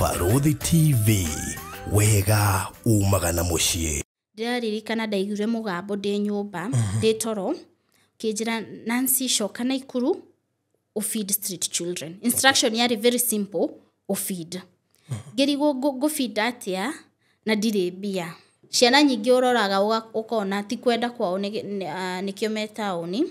Barũthi TV, wega umaga na mũciĩ. Ndĩraririkana ndaiguire mũgambo ndĩ nyũmba ndĩ toro kĩnjĩra, "Nancy, coka Naikuru ũfeed street children." Instruction yarĩ very simple, ũfeed. Ngĩrigwo ngũfeed atĩa na ndirĩ mbia. Ciana nyingĩ ũroraga ũkona ti kwenda kwao nĩkĩo me taũni,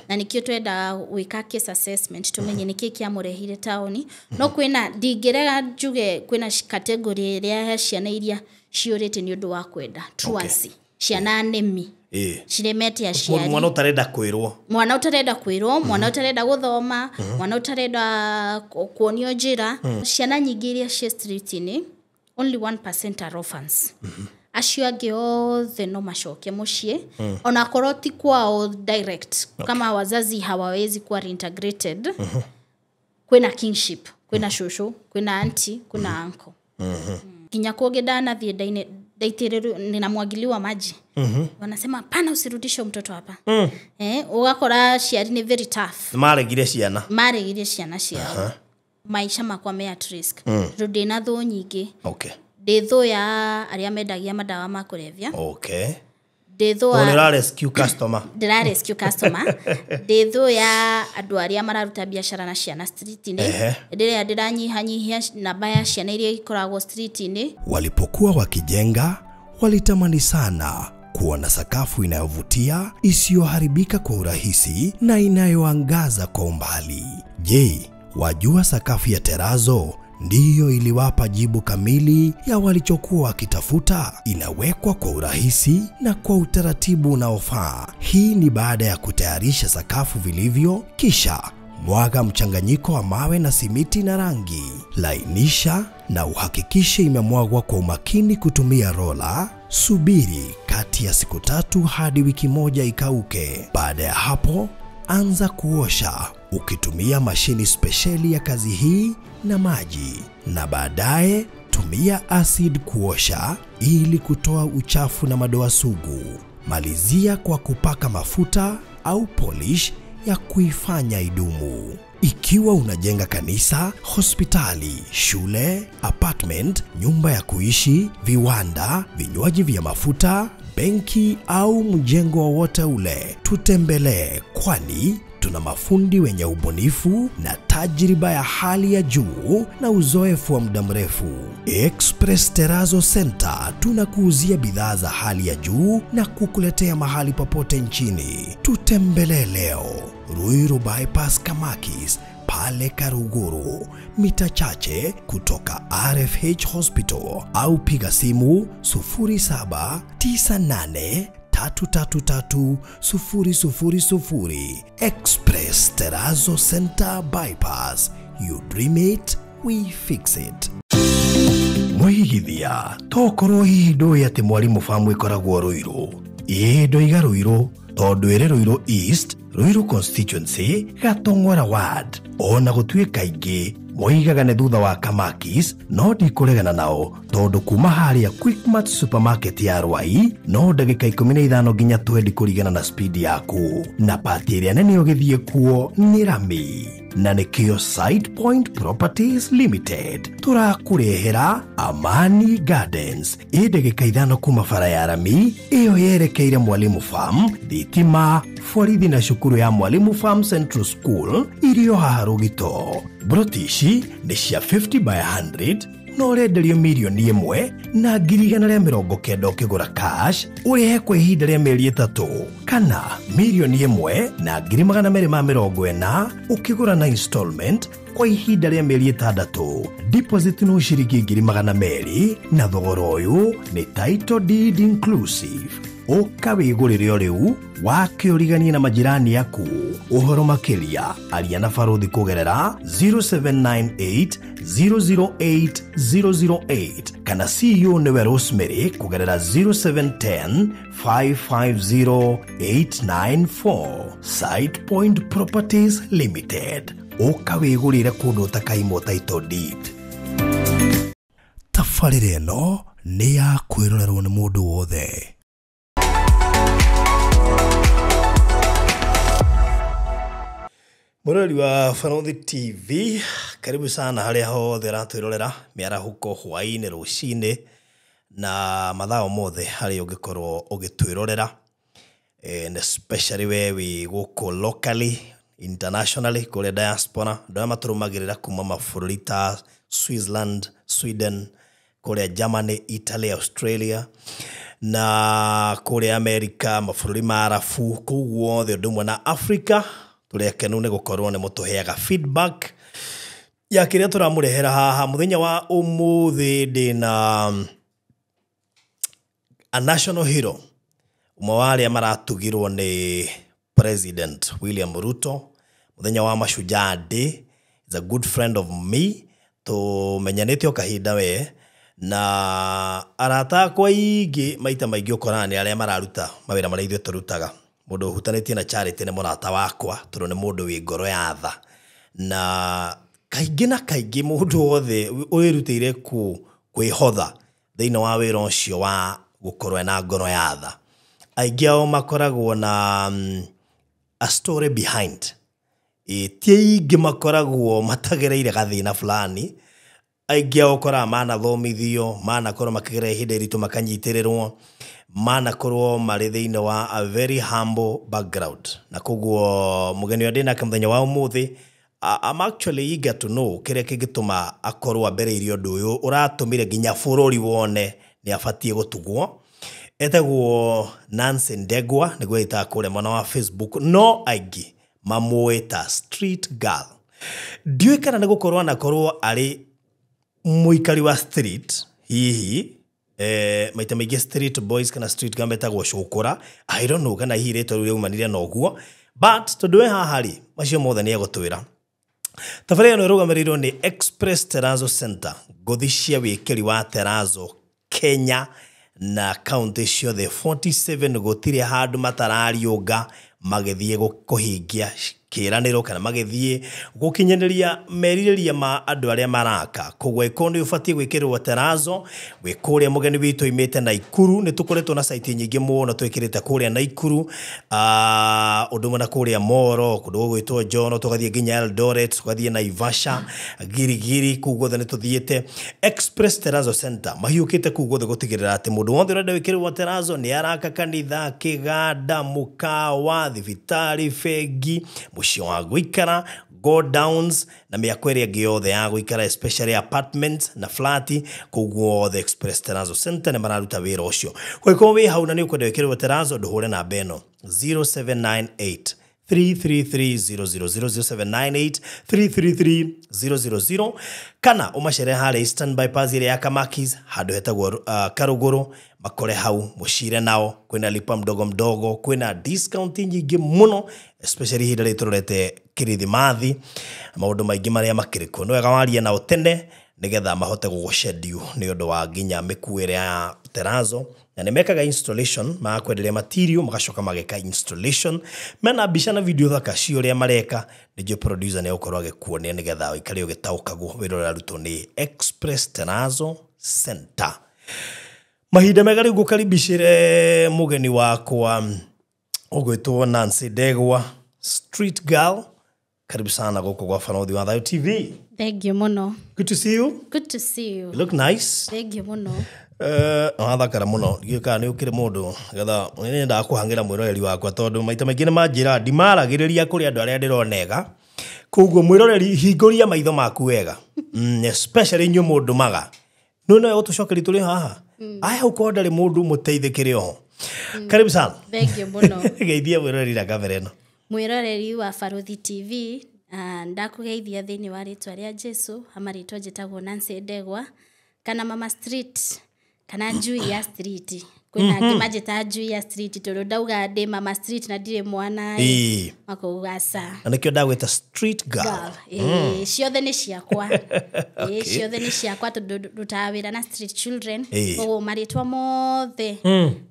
na nĩkĩo twendaga gwĩka case assessment tũmenye nĩkĩĩ kĩamũrehire taũni. No kwĩna, ndingĩrega njuge kwĩna category ĩrĩa ya ciana iria ciũrĩte nĩ ũndũ wa kwenda, truancy, ciana nĩmi ciremete aciari. Mwana ũtarenda kwĩrwo. Mwana ũtarenda kwĩrwo, mwana ũtarenda gũthoma, mwana ũtarenda kuonio njĩra. Ciana nyingĩ iria ciĩ street-inĩ, only 1% are orphans. Acio angĩ othe no macoke mũciĩ, onakorwo ti kwao direct. Kama wazazi hawawezi kuwa reintegrated, kwĩna kinship, kwĩna cũcũ, kwĩna auntie, kwĩna uncle. Nginya kũngĩ ndanathiĩ ndaitĩrĩrwo, ninamwagiliwa maji, wanasema, "Pana, usirudishe mtoto hapa." Ũgakora aciari nĩ very tough. Nĩ maregire ciana. Maregire ciana ciao. Maica makwa me at risk tondũ ndĩna thũ nyingĩ. Ndĩ thũ ya arĩa mendagia madawa ma kũrebia. Ndĩ thũ Tondũ nĩ ũra rescue customer. Ndĩra rescue customer. Ndĩ thũ ya andũ arĩa mararuta biacara na ciana street-inĩ. Rĩrĩa ndĩranyihanyihia namba ya ciana iria ikoragwo street-inĩ. Walipokuwa wakijenga, walitamani sana kuona sakafu inayovutia, isiyoharibika kwa urahisi na inayoangaza kwa umbali. Je, wajua sakafu ya terazo ndiyo iliwapa jibu kamili ya walichokuwa wakitafuta? Inawekwa kwa urahisi na kwa utaratibu unaofaa. Hii ni baada ya kutayarisha sakafu vilivyo, kisha mwaga mchanganyiko wa mawe na simiti na rangi. Lainisha na uhakikishe imemwagwa kwa umakini kutumia rola. Subiri kati ya siku 3 hadi wiki 1 ikauke. Baada ya hapo, anza kuosha ukitumia mashini spesheli ya kazi hii na maji, na baadaye tumia acid kuosha ili kutoa uchafu na madoa sugu. Malizia kwa kupaka mafuta au polish ya kuifanya idumu. Ikiwa unajenga kanisa, hospitali, shule, apartment, nyumba ya kuishi, viwanda, vinywaji vya mafuta, benki au mjengo wowote ule, tutembelee, kwani tuna mafundi wenye ubunifu na tajriba ya hali ya juu na uzoefu wa muda mrefu. Express Terrazzo Center tunakuuzia bidhaa za hali ya juu na kukuletea mahali popote nchini. Tutembelee leo, Ruiru Bypass Kamakis, pale Karuguru, mita chache kutoka RFH Hospital, au piga simu 0798 333 000. Express Terrazzo Center Bypass. You dream it, we fix it. Mwigithia, tokorwo hihi ndũĩ atĩ Mwalimu Farm ĩkoragwo Ruiru. Ĩĩ ndoiga Ruiru tondũ ĩrĩ Ruiru East, Ruiru Constituency, Gatong'ora Ward. Ona gũtuĩka aingĩ moigaga nĩ thutha wa Kamakis, no ndikũregana nao tondũ kuma harĩa Quickmart supermarket ya Rwai no ndagĩka 15 nginya 20 kũringana na speed yaku, na pati ĩrĩa nene ũgĩthiĩ kuo nĩ rami. Na nĩkĩo Side Point Properties Limited tũrakũrehera Amani Gardens, ĩ ndagĩka 5 kuma bara ya rami ĩyo yerekeire Mwalimu Farm, thitima, borithi na cukuru ya Mwalimu Farm Central School irio haha Rũgito. Broti ici nĩ cia 50 by 100 no ũrenderio 1,190,000 ũkĩgũra cash, ũrĩhe kwa ihinda rĩa mĩeri 3, kana 1,240,000 ũkĩgũra na installment kwa ihinda rĩa mĩeri 6. Deposit no ciringi 200,000 na thogora ũyũ nĩ title deed inclusive. Ũka wĩgũrĩre o rĩu wake ũriganie na majirani aku. Ũhoro makĩria aria na Barũthi kũgerera 0798 008 008 kana CEO nĩwe Rosemary kũgerera 0710 550 894. Side Point Properties Limited. Ũka wĩgũrĩre kũndũ ũtakaimwo title deed. Tabarĩra ĩno nĩ ya kwĩrorerwo nĩ mũndũ wothe. Mũrori wa Barũthi TV, Karibu sana harĩa hothe ũratwĩrorera mĩarahũko hwaĩ-inĩ, rũcinĩ na mathaa mothe harĩa ũngĩkorwo ũgĩtwĩrorera, and especially we wĩ gũkũ locally, internationally, kũrĩa diaspora, andũ arĩa matũrũmagĩrĩra kuma mabũrũri ta Switzerland, Sweden, kũrĩa Germany, Italy, Australia na kũrĩa America, mabũrũri ma Arabu, kũu guothe ũndũ ũmwe na Africa. Tũrĩ akenu nĩ gũkorwo nĩ mũtũheaga feedback ya kĩrĩa tũramũrehera haha. Mũthenya wa ũmũthĩ ndĩna a national hero, ũmwe wa arĩa maratugirwo nĩ President William Ruto mũthenya wa Mashujaa Day. Is a good friend of me, tũmenyanĩte o kahinda we na arata akwa aingĩ. Maita maingĩ ũkoraga nĩ arĩa mararuta mawĩra marĩa ithuĩ tũrutaga. Mũndũ ũhutanĩtie na charity nĩ mũrata wakwa, tondũ nĩ mũndũ wĩ ngoro ya tha, na kaingĩ na kaingĩ mũndũ wothe wĩrutĩire kwĩhotha thĩinĩ wa wĩra ũcio wa gũkorwo ena ngoro ya tha, aingĩ ao makoragwo na a story behind. Ti aingĩ makoragwo matagereire gathĩna fulani. Aingĩ ao ũkoraga manathomithio, manakorwo makĩgerera ihinda iritũ, makanyitĩrĩrwo, manakorwo marĩ thĩinĩ wa a very humble background. Na koguo mũgeni ũrĩa ndĩnake mũthenya wa ũmũthĩ, I'm actually eager to know kĩrĩa kĩngĩtũma akorwo ambĩrĩirie ũndũ ũyũ ũratũmire nginya bũrũri wone nĩ abatiĩ gũtugwo. Etagwo Nancy Ndegwa nĩguo ĩtaga kũrĩa mwena wa Facebook, no aingĩ mamũĩ ta Street Girl. Ndiũĩ kana nĩ gũkorwo anakorwo arĩ mũikari wa street hihi. Maita maingĩ street boys kana street girl metagwo cũkũra. I don't know kana hihi rĩtwa rĩu rĩaumanire na ũguo, but tondũ we haha rĩ, macio mothe nĩ egũtwĩra. Tabarĩra ĩno ĩrũgamĩrĩirwo nĩ Express Terrazzo Center, ngũthi cia wĩkĩri wa terrazzo Kenya na kaunti ciothe 47. Gũtirĩ handũ matarariũnga magĩthiĩ kũhingia kĩranĩro kana magĩthiĩ gũkinyanĩria merirĩria ma andũ arĩa maraka. Koguo ĩkorwo nĩ ũbatiĩ gwĩkĩrĩrwo terrazzo wĩ kũrĩa, mũgeni witũ oimĩte Naikuru. Nĩ tũkoretwo na site nyingĩ mũno twĩkĩrĩte kũrĩa Naikuru, ũndũ ũmwe na kũrĩa Moro, kũndũ gũgwĩtwo Njono, tũgathiĩ nginya Eldoret, tũgathiĩ Naivasha, Girigiri, kũu guothe nĩ tũthiĩte. Express Terrazzo Center mahiũkĩte kũu guothe gũtigĩrĩra atĩ mũndũ wothe ũrenda gwĩkĩrĩrwo terrazzo, nĩ araka kanitha, kĩganda, mũkawa, thibitarĩ, bengi, mũciĩ wa gũikara, godowns na mĩako ĩrĩa ĩngĩ yothe ya gũikara, especially apartments na flati. Kũu guothe Express Terrazzo Center nĩ mararuta wĩra ũcio. Kũngĩkorwo wĩ hau na nĩ ũkwenda gwĩkĩrĩrwo terrazzo, ndũhũre namba ĩno 0798 333 000, 0798 333 000, kana ũmacere harĩa Eastern Bypass ĩrĩa ya Kamakis, handũ hetagwo Karũgũrũ. Makore hau mũcire nao. Kwĩna lipa mdogo mdogo, kwĩna discount nyingĩ mũno, especially ihinda rĩrĩ tũrorete kirithimathi, maũndũ maingĩ marĩa makĩrĩ kuo. Nĩ wega warie nao tene nĩgetha mahote gũgũschedule nĩ ũndũ wa nginya mĩkuĩre ya terrazzo. Na nĩ mekaga installation, magakwenderia material, magacoka mageka installation. Mena mbica na video thaka cia ũrĩa mareka. Nĩnjũĩ producer nĩ egũkorwo agĩkuonia nĩgetha ũikare ũgĩtaũkagwo wĩra ũrĩa ũrarutwo nĩ Express Terrazzo Center. Mahinda mega rĩu ngũkaribicĩre mũgeni wakwa ũgwĩtwo Nancy Ndegwa, Street Girl. Karibu sana gũkũ gwa Barothi wa Thayo TV. Thank you mũno. Good to see you. Good to see you. You look nice. Thank you mũno. Wathakara mũno. Ndiũĩ kana nĩ ũkĩrĩ mũndũ getha nĩ nyendaga kũhang'ĩra mwĩroreri wakwa, tondũ maita maingĩ nĩ manjĩraga ndimaragĩrĩria kũrĩ andũ arĩa ndĩronega. Koguo mwĩroreri, hingũria maitho maku wega, especially inyuĩ mũndũmaga no no gũtũcokeria tũrĩ haha aya ũkorwo ndarĩ mũndũ mũteithĩkĩre oho. Karibu sana. Thank you mũno. Geithia mwĩroreri na kamera ĩno. Mwĩroreri wa Barothi TV, ndakũgeithia thĩinĩ wa rĩtwa rĩa Jesu. Ama rĩtwa njĩtagwo Nancy Ndegwa kana Mama Street kana njui ya street. Kwĩna angĩ manjĩtaga njui ya street, tondũ ndauga ndĩ Mama Street na ndirĩ mwana ĩ, makauga ca. Na nĩkĩo ndagwĩta Street Girl. Girl. Ĩĩ, ciothe nĩ ciakwa. Ĩĩ, ciothe nĩ ciakwa, tondũ ndutaga wĩra na street children. Koguo marĩtwa mothe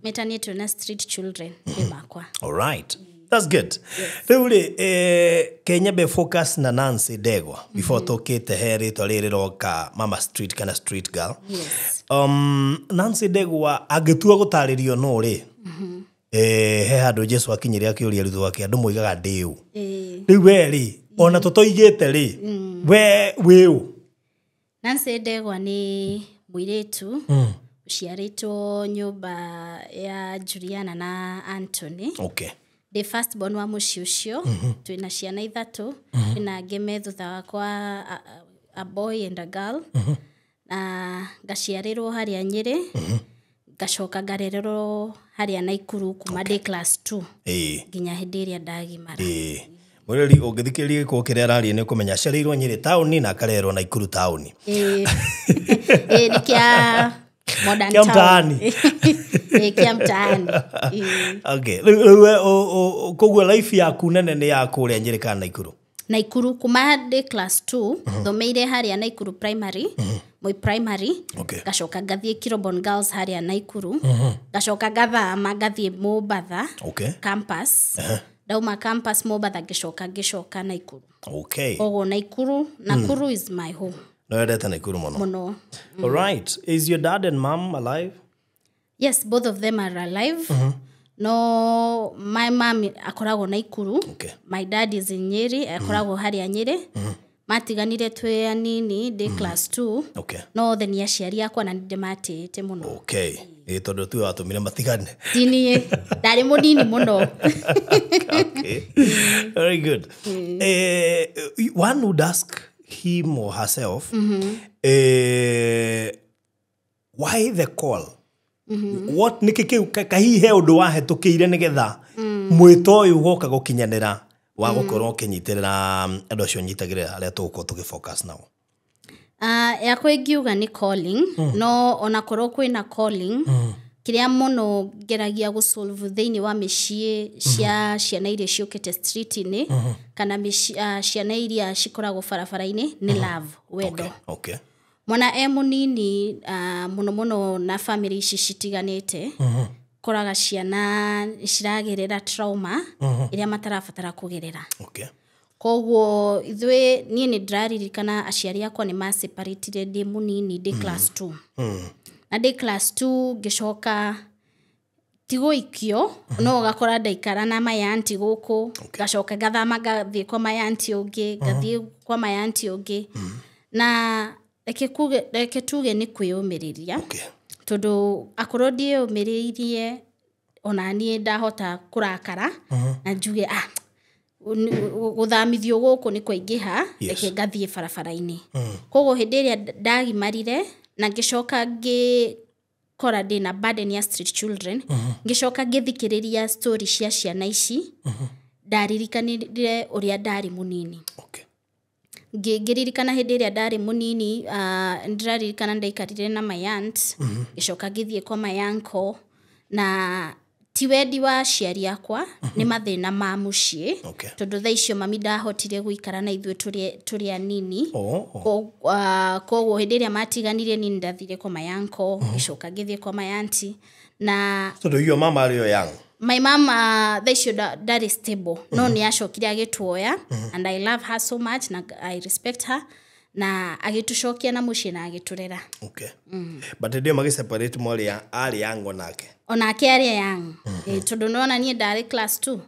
metanĩtio na street children nĩ makwa. All right. That's good. Rĩu rĩ, Kenya be focus na Nancy Ndegwa before tũkĩte he rĩtwa rĩrĩ rĩroka, Mama Street kana Street Girl. Yes. Nancy Ndegwa angĩtua gũtarĩrio no rĩ, he handũ Jesu akinyire akĩũria arutwo ake, andũ moigaga ndĩ ũ? Rĩu we rĩ, ona tũtoigĩte rĩ, We wĩũ? Nancy Ndegwa nĩ mũirĩtu ũciarĩtwo nyũmba ya Juliana na Anthony. Ndĩ first born wa mũciĩ ũcio. Twĩna ciana ithatũ, twĩna angĩ me thutha wakwa, a boy and a girl. Na ngaciarĩrwo harĩa Nyĩrĩ, ngacoka ngarererwo harĩa Naikuru kuma ndĩ class 2 nginya hĩndĩ ĩrĩa ndagimara. Ĩĩ, mwĩrori, ũngĩthikĩrĩria gĩkũ kĩrĩa araria nĩ ũkũmenya aciarĩirwo Nyĩrĩ taũni na akarerwo Naikuru taũni. Ĩĩ, ĩĩ, nĩ kĩa modern Kĩa town. Mtaani. Ĩĩ, kĩa mtaani. Ĩĩ. Okay, rĩu we koguo life yaku nene nĩ ya kũrĩa Nyĩrĩ kana Naikuru? Naikuru, kuma ndĩ class 2. Thomeire harĩa Naikuru Primary, Moi Primary. Ngacoka ngathiĩ Kirobon Girls harĩa Naikuru, ngacoka ngathama ngathiĩ Mombatha campus. Ndauma campus Mombatha, ngĩcoka Naikuru. Koguo Nakuru is my home. No wendete Naikuru mũno? Mũno. Alright, is your dad and mom alive? Yes, both of them are alive. No my mom akoragwo Naikuru. My dad is in Nyeri, akoragwo harĩa Nyeri. Matiganire twĩ anini, ndĩ class 2. No othe nĩ aciari akwa na nĩ ndĩmatĩĩte mũno. Okay, ĩ tondũ tuwe watũmire matigane? Ti niĩ, ndarĩ mũnini mũno. Okay, very good. One would ask him or herself, why the call? What nĩkĩ kĩu kahihi he ũndũ wahetũkĩire nĩgetha mwĩto ũyũ ũgoka gũkinyanĩra wa gũkorwo ũkĩnyitĩrĩra andũ acio nyitagĩrĩra arĩa tũgũkorwo tũgĩfocus nao? Yakwa ingiuga nĩ calling. No onakorwo kwĩna calling, kĩrĩa mũno ngeragia gũsolve thĩinĩ wa mĩciĩ cia ciana iria ciũkĩte street-inĩ kana ciana iria cikoragwo barabara-inĩ nĩ love, wendo. Mwana e mũnini, mũno mũno na family ici citiganĩte, koraga ciana ciragerera trauma ĩrĩa matarabatara kũgerera. Koguo ithuĩ, niĩ nĩ ndĩraririkana aciari akwa nĩ maseparatire ndĩ mũnini, ndĩ class 2. Na ndĩ class 2 ngĩcoka ti gũikio, no ũgakora ndaikara na my auntie gũkũ, ngacoka ngathama ngathiĩ kwa my auntie ũngĩ, ngathiĩ kwa my auntie ũngĩ. Na reke tuge nĩ kwĩyũmĩrĩria, tondũ akorwo ndiĩyũmĩrĩirie, ona niĩ ndahota kũrakara na njuge, ah, gũthamithio gũkũ nĩ kwaingĩha, reke ngathiĩ barabara-inĩ. Koguo hĩndĩ ĩrĩa ndagimarire na ngĩcoka ngĩkora ndĩna burden ya street children, ngĩcoka ngĩthikĩrĩria story cia ciana ici, ndaririkanire ũrĩa ndarĩ mũnini. Ngĩririkana hĩndĩ ĩrĩa ndarĩ mũnini, ndĩraririkana ndaikarire na my aunt, ngĩcoka ngĩthiĩ kwa my uncle, na ti wendi wa aciari akwa, nĩ mathĩna ma mũciĩ, tondũ thaa icio mami ndahotire gũikara na ithuĩ tũrĩ anini. Koguo hĩndĩ ĩrĩa matiganire, niĩ nĩndathire kwa my uncle, ngĩcoka ngĩthiĩ kwa my auntie na Tondũ iyo mama arĩ o young. My mama thaa icio ndarĩ stable, no nĩ acokire agĩtuoya, and I love her so much na I respect her, na agĩtũcokia na mũciĩ na agĩtũrera. Okay, but hĩndĩ ĩyo magĩseparate mwarĩ arĩ young onake? Onake arĩ young. Tondũ nĩwona niĩ ndarĩ class 2,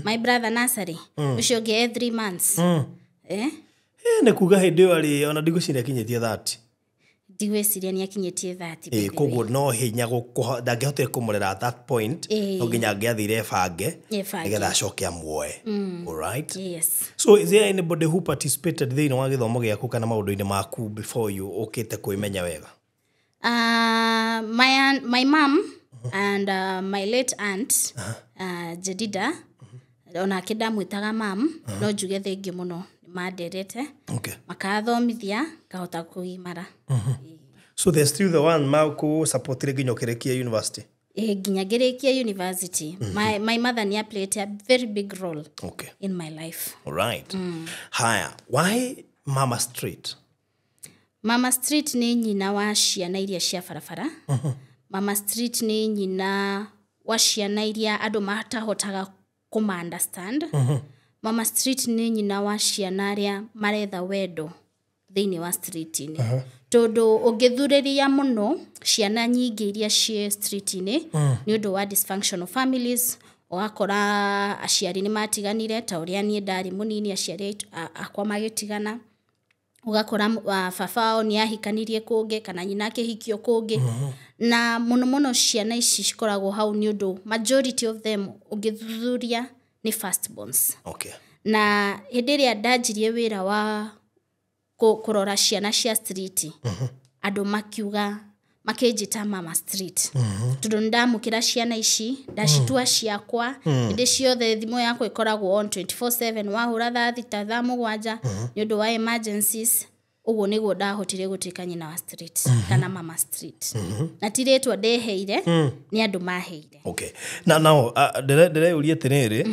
my brother nursery, ũcio ũngĩ e 3 months. Nĩ kuga hĩndĩ ĩyo arĩ ona ndigwĩciria akinyĩtie 30. Ndigwĩciria nĩ akinyĩtie 30, by the way. Koguo no hinya ndangĩahotire kũmũrera at that point. No nginya angĩathire ebange Ebange. nĩgetha acoke amuoe. Alright. Yes. So is there anybody who participated thĩinĩ wa gĩthomo gĩaku kana maũndũ-inĩ maku before you ũkĩte kwĩmenya wega? My mom and my late aunt, Jedida, onake ndamwĩtaga mam, no njuge thengiũ mũno nĩ manderete, makathomithia ngahota kũgimara. So they're still the one makũ-supportire nginya ũkĩrĩkia university? Ĩ, nginya ngĩrĩkia university. My mother nĩ played a very big role in my life. Alright. Haya, why Mama Street? Mama Street nĩ nyina wa ciana iria cia barabara. Mama Street nĩ nyina wa ciana iria andũ matahotaga kũma understand. Mama Street nĩ nyina wa ciana arĩa maretha wendo thĩinĩ wa street-inĩ, tondũ ũngĩthurĩria mũno ciana nyingĩ iria ciĩ street-inĩ nĩ ũndũ wa dysfunctional families, ũgakora aciari nĩ matiganire ta ũrĩa niĩ ndarĩ mũnini aciari akwa magĩtigana. Ũgakora baba wao nĩ ahikanirie kũngĩ kana nyina akĩhikio kũngĩ. Na mũno mũno ciana ici cikoragwo hau nĩ ũndũ majority of them ũngĩthuthuria nĩ firstborns. Na hĩndĩ ĩrĩa ndanjirie wĩra wa kũrora ciana cia street, andũ makiuga, makĩnjĩta mama street, tondũ nĩ ndamũkĩra ciana ici, ndacitua ciakwa. Hĩndĩ ciothe thimũ yakwa ĩkoragwo on 24/7, wahũra thaa 6, thaa 7, nĩ ũndũ wa emergencies. Ũguo nĩguo ndahotire gũtuĩka nyina wa street kana mama street, na ti rĩtwa ndeheire, nĩ andũ maheire. Okay, na now ndĩreyũria atĩrĩrĩ,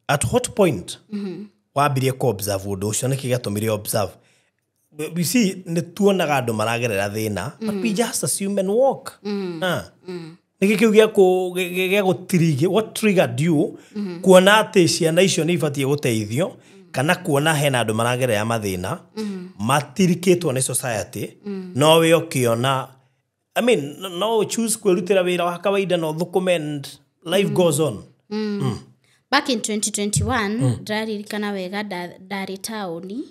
at what point wambirie kũ observe ũndũ ũcio? Nĩkĩ gĩatũmire observe? We see, nĩ tuonaga andũ maragerera thĩna, but we just assume and walk. Ah. Nĩkĩ kĩu gĩa gũtirigi, what triggered you kuona atĩ ciana icio nĩ ibatiĩ gũteithio, kana kuona hena andũ maragerera mathĩna matirikĩtwo nĩ society, no we ũkĩona, I mean, no choose kwĩrutĩra wĩra wa kawaida na ũthũkũme and life goes on? Back in 2021, ndĩraririkana wega, ndarĩ taũni,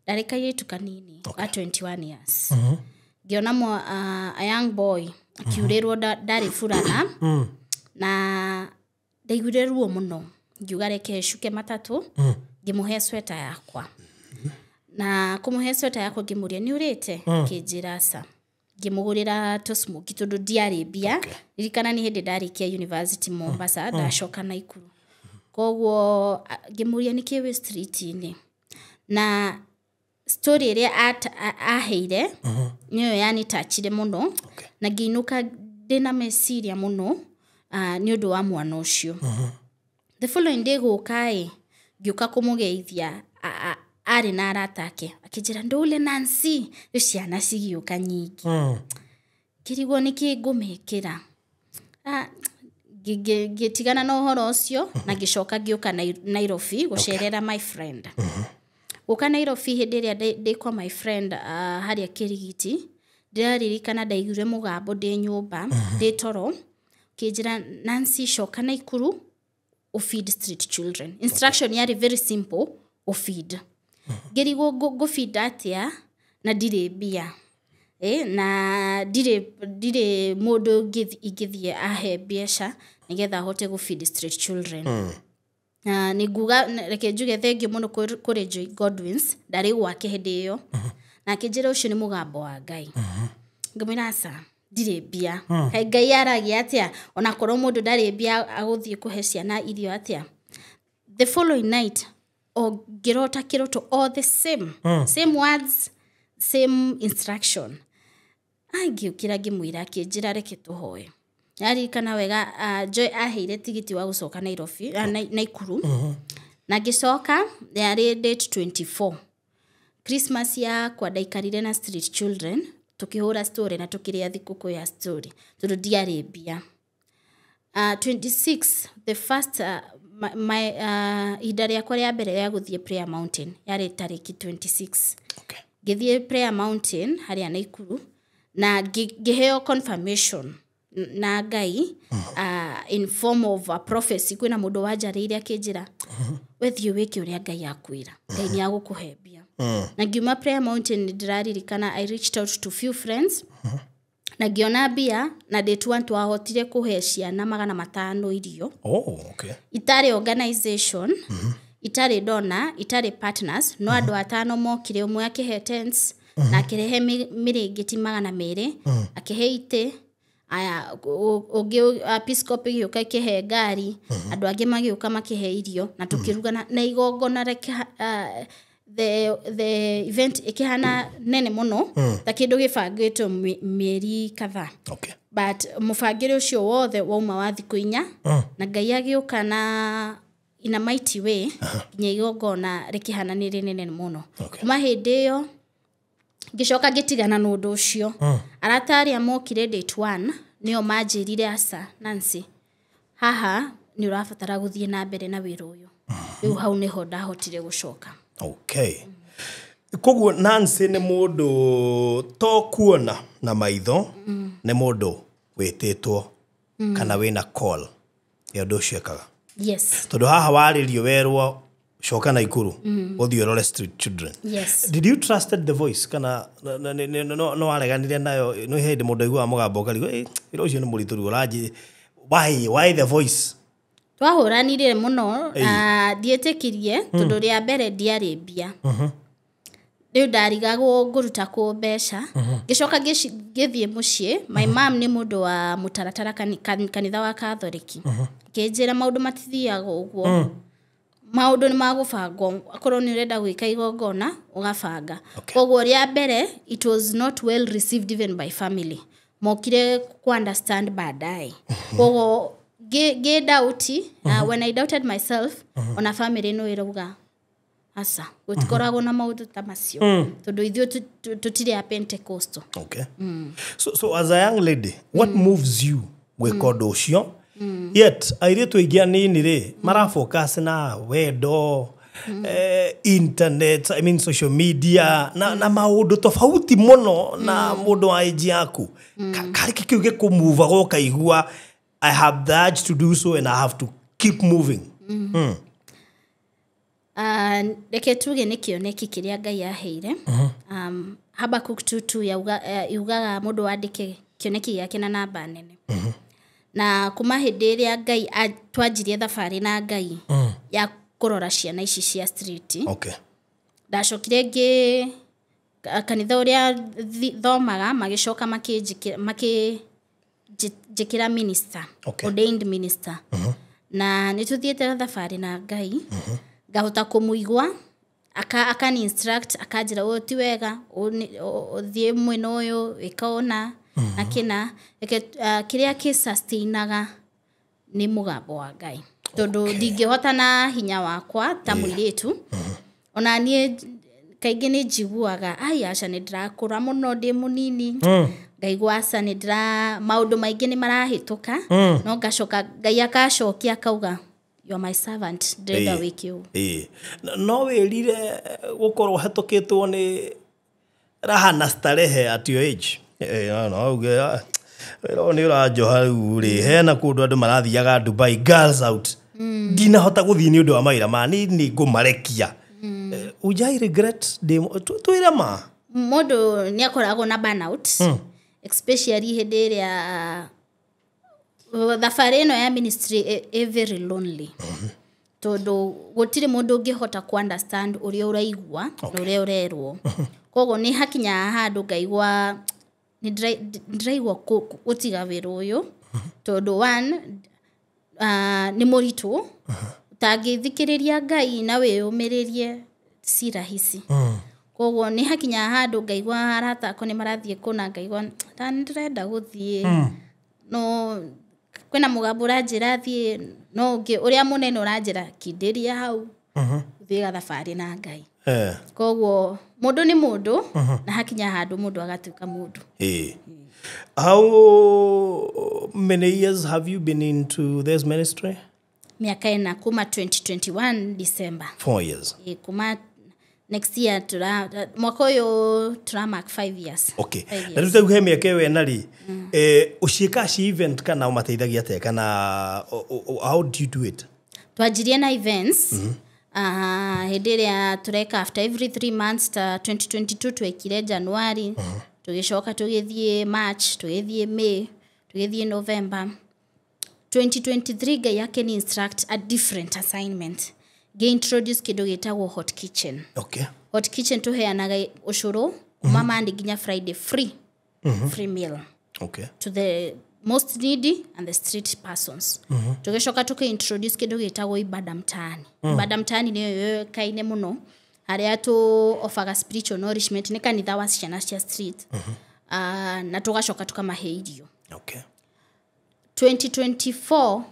ndarĩ kairĩtu kanini wa 21 years, ngĩona a young boy akiurĩrwo. Ndarĩ burana na ndaiguire ruo mũno, ngiuga reke cuke matatũ, ngĩmũhe sweta yakwa. Na kũmũhe sweta yakwa, ngĩmũria, "Nĩ ũrĩte?" Akĩnjĩra aca. Ngĩmũgũrĩra tũsmoki tondũ ndiarĩ mbia. Ririkana nĩ hĩndĩ ndarĩkia university Mombasa, ndacoka Naikuru. Koguo ngĩmũria, "Nĩkĩ wĩ street-inĩ?" Na story ĩrĩa aheire nĩyo yanitachire mũno, na ngĩinũka ndĩna meciria mũno nĩ ũndũ wa mwana ũcio. The following day gũka ĩ, ngĩũka kũmũgeithia, arĩ na arata ake, akĩnjĩra, "Ndũle Nancy." Rĩu ciana cigĩũka nyingĩ, ngĩrigwo nĩkĩ ngũmekĩra. Ngĩtigana na ũhoro ũcio na ngĩcoka ngĩũka Nairobi gũcerera my friend. Gũka Nairobi, hĩndĩ ĩrĩa ndĩ kwa my friend harĩa Kĩrigiti, ndĩraririkana ndaiguire mũgambo ndĩ nyũmba ndĩ toro kĩnjĩra, "Nancy, coka Naikuru ũfeed street children." Instruction yarĩ very simple, ũfeed. Ngĩrigwo ngũfeed atĩa na ndirĩ mbia, na ndirĩ mũndũ ingĩthiĩ ahe mbeca nĩgetha hote gũfeed street children. Na nĩ nguga, reke njuge thengiũ mũno kũrĩ Joy Godwins. Ndarĩ gwake hĩndĩ ĩyo na akĩnjĩra ũcio nĩ mũgambo wa Ngai. Ngĩmwĩra aca, ndirĩ mbia. Kaĩ Ngai aragia atĩa onakorwo mũndũ ndarĩ mbia, agũthiĩ kũhe ciana irio atĩa? The following night o ngĩrota kĩroto, all the same, same words, same instruction. Ngĩũkĩra, ngĩmwĩra, akĩnjĩra reke tũhoe. Aririkana wega, Joy aheire tigiti wa gũcoka Nairobi, Naikuru, na ngĩcoka. Yarĩ date 24, Christmas yakwa ndaikarire na street children, tukĩhũra story na tukĩrĩa thikũkũ ya story tondũ ndiarĩ mbia. 26, the first my, ihinda rĩakwa rĩa mbere rĩa gũthiĩ Prayer Mountain yarĩ tarĩki 26. Ngĩthiĩ Prayer Mountain harĩa Naikuru na ngĩheo confirmation na Ngai in form of a prophecy. Kwĩna mũndũ wanjarĩire akĩnjĩra, "We thiĩ wĩke ũrĩa Ngai akwĩra, Ngai nĩ agũkũhe mbia." Na ngiuma Prayer Mountain, nĩ ndĩraririkana I reached out to few friends na ngĩona mbia, na date one twahotire kũhe ciana 500 irio. Itarĩ organization, itarĩ donor, itarĩ partners, no andũ atano mokire, ũmwe akĩhe tents na akĩrehe mĩrĩngĩti 200, akĩhe itĩ. Aya, ũngĩ Peace Corps ĩgĩũka ĩkĩhe ngari, andũ angĩ magĩũka makĩhe irio na tũkĩruga na igongona the event ĩkĩhana nene mũno ta kĩndũ gĩbangĩtwo mĩeri kadhaa. But mũbangĩre ũcio wothe wauma wa thikũ 4, na Ngai agĩũka na in a mighty way nginya igongona rĩkĩhana nĩ rĩnene mũno. Kuma hĩndĩ ĩyo ngĩcoka ngĩtigana na ũndũ ũcio. Arata arĩa mokire date one nĩo manjĩrire, "Aca Nancy, haha nĩ ũrabatara gũthiĩ na mbere na wĩra ũyũ." Rĩu hau nĩho ndahotire gũcoka. Okay, koguo Nancy nĩ mũndũ to kuona na maitho, nĩ mũndũ wĩtĩtwo kana wĩna call ya ũndũ ũcio ekaga? Yes. Tondũ haha warĩrio werwo Coka Naikuru ũthiĩ ũrore street children. Yes. Did you trusted the voice kana no wareganire nayo? No hĩndĩ mũndũ aiguaga mũgambo ũkarigwo, "Eh, wĩra ũcio nĩ mũritũ rĩu ũranjĩ why the voice?" Twahũranire mũno na ndiĩtĩkirie tondũ rĩa mbere ndiarĩ mbia. Rĩu ndarigagwo ngũruta kũ mbeca. Ngĩcoka ngĩthiĩ mũciĩ. My mom nĩ mũndũ wa mũtaratara kanitha wa Katholiki. Ngĩnjĩra maũndũ matithiaga ũguo, maũndũ nĩ magũbangwo, akorwo nĩ ũrenda gwĩka igongona ũgabanga. Koguo rĩa mbere it was not well received even by family, mokire ku understand baadaye. Koguo ngĩ doubt, when I doubted myself, ona family no ĩrauga aca, gũtikoragwo na maũndũ ta macio tondũ ithuĩ tũtirĩ a Pentecostal. Okay. So as a young lady, what moves you gwĩka ũndũ ũcio? Yet airĩtu aingĩ anini rĩ marafocus na wendo, internet, I mean social media, na maũndũ tofauti mũno na mũndũ wa age yaku. Karĩ kĩ kĩu gĩkũmuvaga ũkaigua, "I have the urge to do so and I have to keep moving"? Reke tuge nĩ kĩoneki kĩrĩa Ngai aheire. Habakuk 2:2 yugaga mũndũ wandĩke kĩoneki gĩake na namba nene. Na kuma hĩndĩ ĩrĩa Ngai twanjirie thabarĩ na Ngai ya kũrora ciana ici cia street, ndacokire ngĩ kanitha ũrĩa thomaga magĩcoka makĩnjĩkĩra minister, ordained minister. Na nĩ tũthiĩte thabarĩ na Ngai, ngahota kũmũigua akani instruct, akanjĩra ũyũ ti wega, ũthiĩ mwena ũyũ, wĩka ũna na kĩna. Reke kĩrĩa kĩ sustainaga nĩ mũgambo wa Ngai tondũ ndingĩhota na hinya wakwa ta mũirĩtu. Ona niĩ kaingĩ nĩ njiguaga ai aca nĩ ndĩrakũra mũno ndĩ mũnini, ngaigua aca nĩ ndĩra maũndũ maingĩ nĩ marahĩtũka, no ngacoka Ngai akacokia akauga, "You are my servant, ndĩrenda wĩke ũũ." Ĩĩ. No wĩrire gũkorwo hetũkĩtwo nĩ raha na starehe at your age? No uge, "Ah, wĩra ũyũ nĩ ũranjoha rĩu rĩ, hena kũndũ andũ marathiaga Dubai, girls out, ndinahota gũthiĩ nĩ ũndũ wa mawĩra ma nĩ ngũmarekia." Ujai regret twĩre ma? Mũndũ nĩ akoragwo na burnout, especially hĩndĩ ĩrĩa thabarĩ ĩno ya ministry ĩ very lonely tondũ gũtirĩ mũndũ ũngĩhota ku understand ũrĩa ũraigua na ũrĩa ũrerwo. Koguo nĩ hakinyaga handũ ngaigua nĩ ndĩraigua gũtiga wĩra ũyũ tondũ one, nĩ mũritũ, ũtangĩthikĩrĩria Ngai na wĩyũmĩrĩrie si rahisi. Koguo nĩ hakinyaga handũ ngaigua arata akwa nĩ marathiĩ kũna, ngaigua ta nĩ ndĩrenda gũthiĩ, no kwĩna mũgambo ũranjĩra thiĩ, no ũngĩ ũrĩa mũnene ũranjĩra kindĩria hau ũthiĩ gathabarĩ na Ngai. Koguo mũndũ nĩ mũndũ na hakinya handũ mũndũ agatuĩka mũndũ. Ĩĩ. How many years have you been into this ministry? Mĩaka 4, kuma 2021 December. 4 years. Ĩ, kuma next year tura mwaka ũyũ tura mark 5 years. Five Na years. rĩu he mĩaka ĩyo ĩna rĩ, ũciĩka ci event kana ũmateithagia atĩa kana how do you do it? Twanjirie na events, hĩndĩ ĩrĩa tũreka after every 3 months. Ta 2022 twekire January, tũgĩcoka tũgĩthiĩ March, tũgĩthiĩ May, tũgĩthiĩ November. 2023 Ngai akĩni instruct a different assignment, ngĩ-introduce kĩndũ gĩtagwo hot kitchen. Hot kitchen tũheanaga ũcũrũ kuma Monday nginya Friday, free meal to the most needy and the street persons. Tũgĩcoka tũkĩ-introduce kĩndũ gĩtagwo Ibada Mtaani. Ibada Mtaani nĩyo yũĩkaine mũno, harĩa tũ offerga spiritual nourishment, nĩ kanitha wa ciana cia street, na tũgacoka tũkamahe irio. 2024,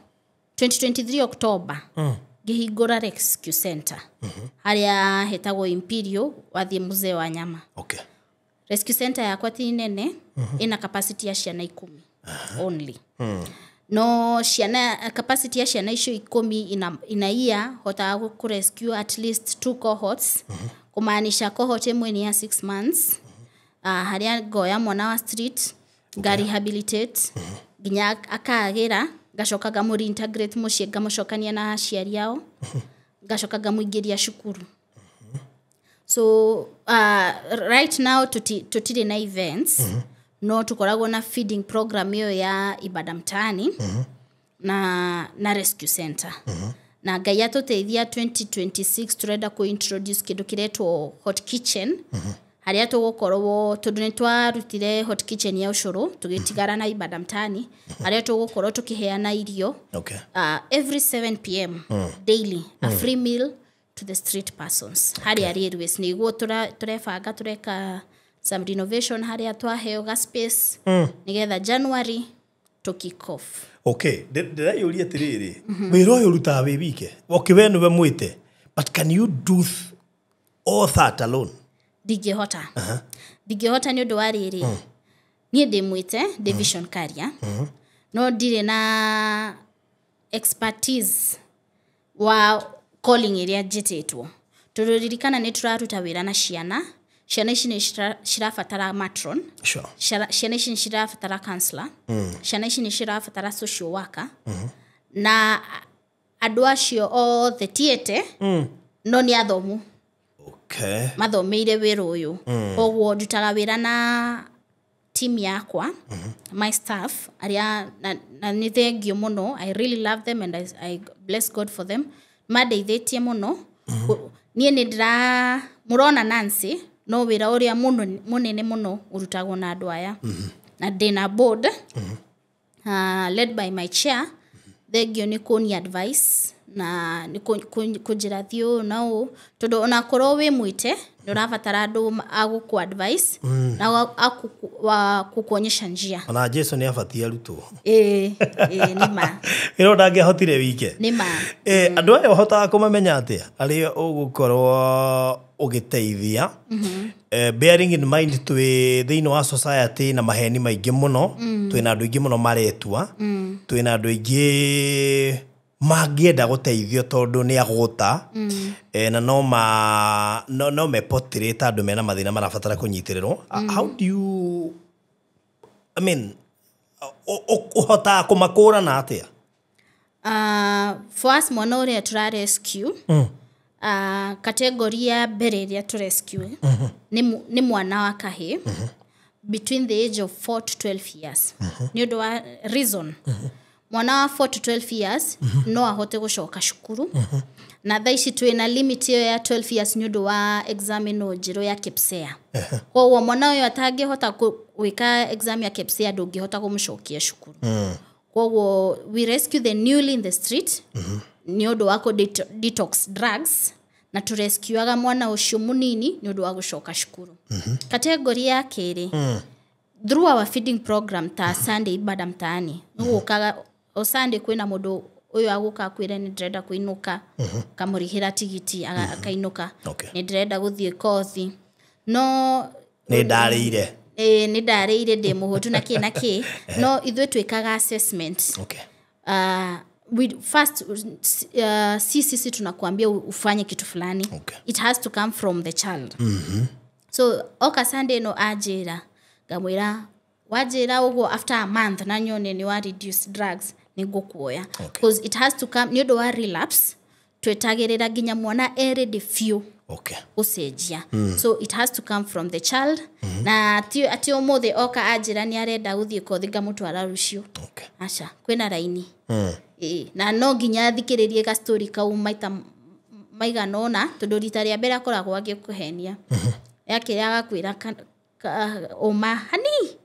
2023 October ngĩhingũra rescue center harĩa hetagwo Imperial, wathiĩ Mzee wa Nyama. Rescue center yakwa ti nene, ĩna capacity ya ciana 10 only, no ciana capacity ya ciana icio 10 ina year hotaga kũ rescue at least two cohorts, kumaanisha cohort ĩmwe nĩ ya 6 months, harĩa ngoya mwana wa street nga rehabilitate nginya akagĩra, ngacoka ngamũ reintegrate mũciĩ, ngamũcokania na aciari ao. Ngacoka ngamũingĩria cukuru. So right now tutire na events, no tukoragwo na feeding program ĩyo ya Ibada Mtaani na rescue center. Na Ngai atũteithia, 2026 turenda kũ introduce kĩndũ kĩretwo hot kitchen, harĩa tũgũkorwo, tondũ nĩ twarutire hot kitchen ya ũcũrũ, tũgĩtigara na Ibada Mtaani, harĩa tũgũkorwo tũkĩheana irio every 7 p.m. daily, a free meal to the street persons harĩa Railways. Nĩguo tũrebanga, tũreka some renovation harĩa twaheo ga space, nĩgetha January to kick off. Okay, ndĩreyũria atĩrĩrĩ, wĩra ũyũ ũrutaga wĩ wike? Okay, we nĩwe mwĩte, but can you do all that alone? Ndingĩhota, ndingĩhota, nĩ ũndũ wa rĩrĩ, niĩ ndĩ mwĩte, ndĩ vision carrier, no ndirĩ na expertise wa calling ĩrĩa njĩtĩtwo, tondũ ririkana nĩ tũraruta wĩra na ciana. Ciana ici nĩ cirabatara matron. Ciana ici nĩ cirabatara counselor. Ciana ici nĩ cirabatara social worker. Na andũ acio othe tiete no nĩ athomu, mathomeire wĩra ũyũ. Koguo ndutaga wĩra na team yakwa, my staff arĩa na nĩ thengio mũno. I really love them and I bless God for them. Mandeithĩtie mũno. Niĩ nĩ ndĩra mũrona Nancy, no wĩra ũrĩa mũno mũnene mũno ũrutagwo na andũ aya, na ndĩna board led by my chair. Thengio nĩ kũni advice na nĩ kũnjĩra thiĩ ũũ na ũũ, tondũ onakorwo wĩ mwĩte nĩ ũrabatara andũ a gũkũ advice na wa gũkuonyesha njia. Ona Jesu nĩ abatie arutwo. Ĩĩ, nĩ ma. Ĩno ndangĩahotire wike. Nĩ ma. Andũ aya ũhotaga kũmamenya atĩa arĩa ũgũkorwo ũgĩteithia, bearing in mind twĩ thĩinĩ wa society na maheni maingĩ mũno, twĩna andũ aingĩ mũno maretua, twĩna andũ aingĩ mangĩenda gũteithio tondũ nĩ agũta, na no mepotirĩ ta andũ mena mathĩna marabatara kũnyitĩrĩrwo? How do you, I mean, ũhotaga kũmakũrana atĩa? For us, mwana ũrĩa tũra rescue, category ya mbere ĩrĩa tũ rescue nĩ mwana wa kahĩ between the age of 4 to 12 years, nĩ ũndũ wa reason mwana wa 4 to 12 years no ahote gũcoka cukuru, na thaa ici twĩna limit ĩyo ya 12 years nĩ ũndũ wa exam ĩno njerũ ya KPSEA. Koguo mwana ũyũ atangĩhota gwĩka exam ya KPSEA, ndũngĩhota kũmũcokia cukuru. Koguo we rescue the newly in the street nĩ ũndũ wa kũ detox drugs, na tũrescuaga mwana ũcio mũnini nĩ ũndũ wa gũcoka cukuru. Category ya kerĩ, through our feeding program, ta Sunday Ibada Mtaani, nĩgũkaga o Sunday kwĩna mũndũ ũyũ agũka akwĩre, "Nĩ ndĩrenda kũinũka," kamũrĩhĩra tigiti akainũka. "Nĩ ndĩrenda gũthiĩ kothi," no Nĩ ndarĩire. Ĩĩ, "Nĩ ndarĩire, ndĩ mũhũtu," na kĩ na kĩ. No ithuĩ twĩkaga assessment. We first, si sisi tunakuambia ufanye kitu fulani. It has to come from the child. So oka Sunday no anjĩra, ngamwĩra, "Wanjĩra ũguo after a month na nyone nĩ wa reduce drugs, nĩ ngũkuoya." Because it has to come, nĩ ũndũ wa relapse, twetagĩrĩra nginya mwana e ready biũ gũcenjia. So it has to come from the child, na ti atĩ ũmũthĩ oka anjĩra nĩ arenda gũthiĩ kothi ngamũtwara rũciũ. Aca, kwĩna raini. Ĩĩ, na no nginya thikĩrĩrie ga story kau maita maigana ũna, tondũ rita rĩa mbere akoragwo agĩkũhenia, ya kerĩ agakwĩra ũma hani,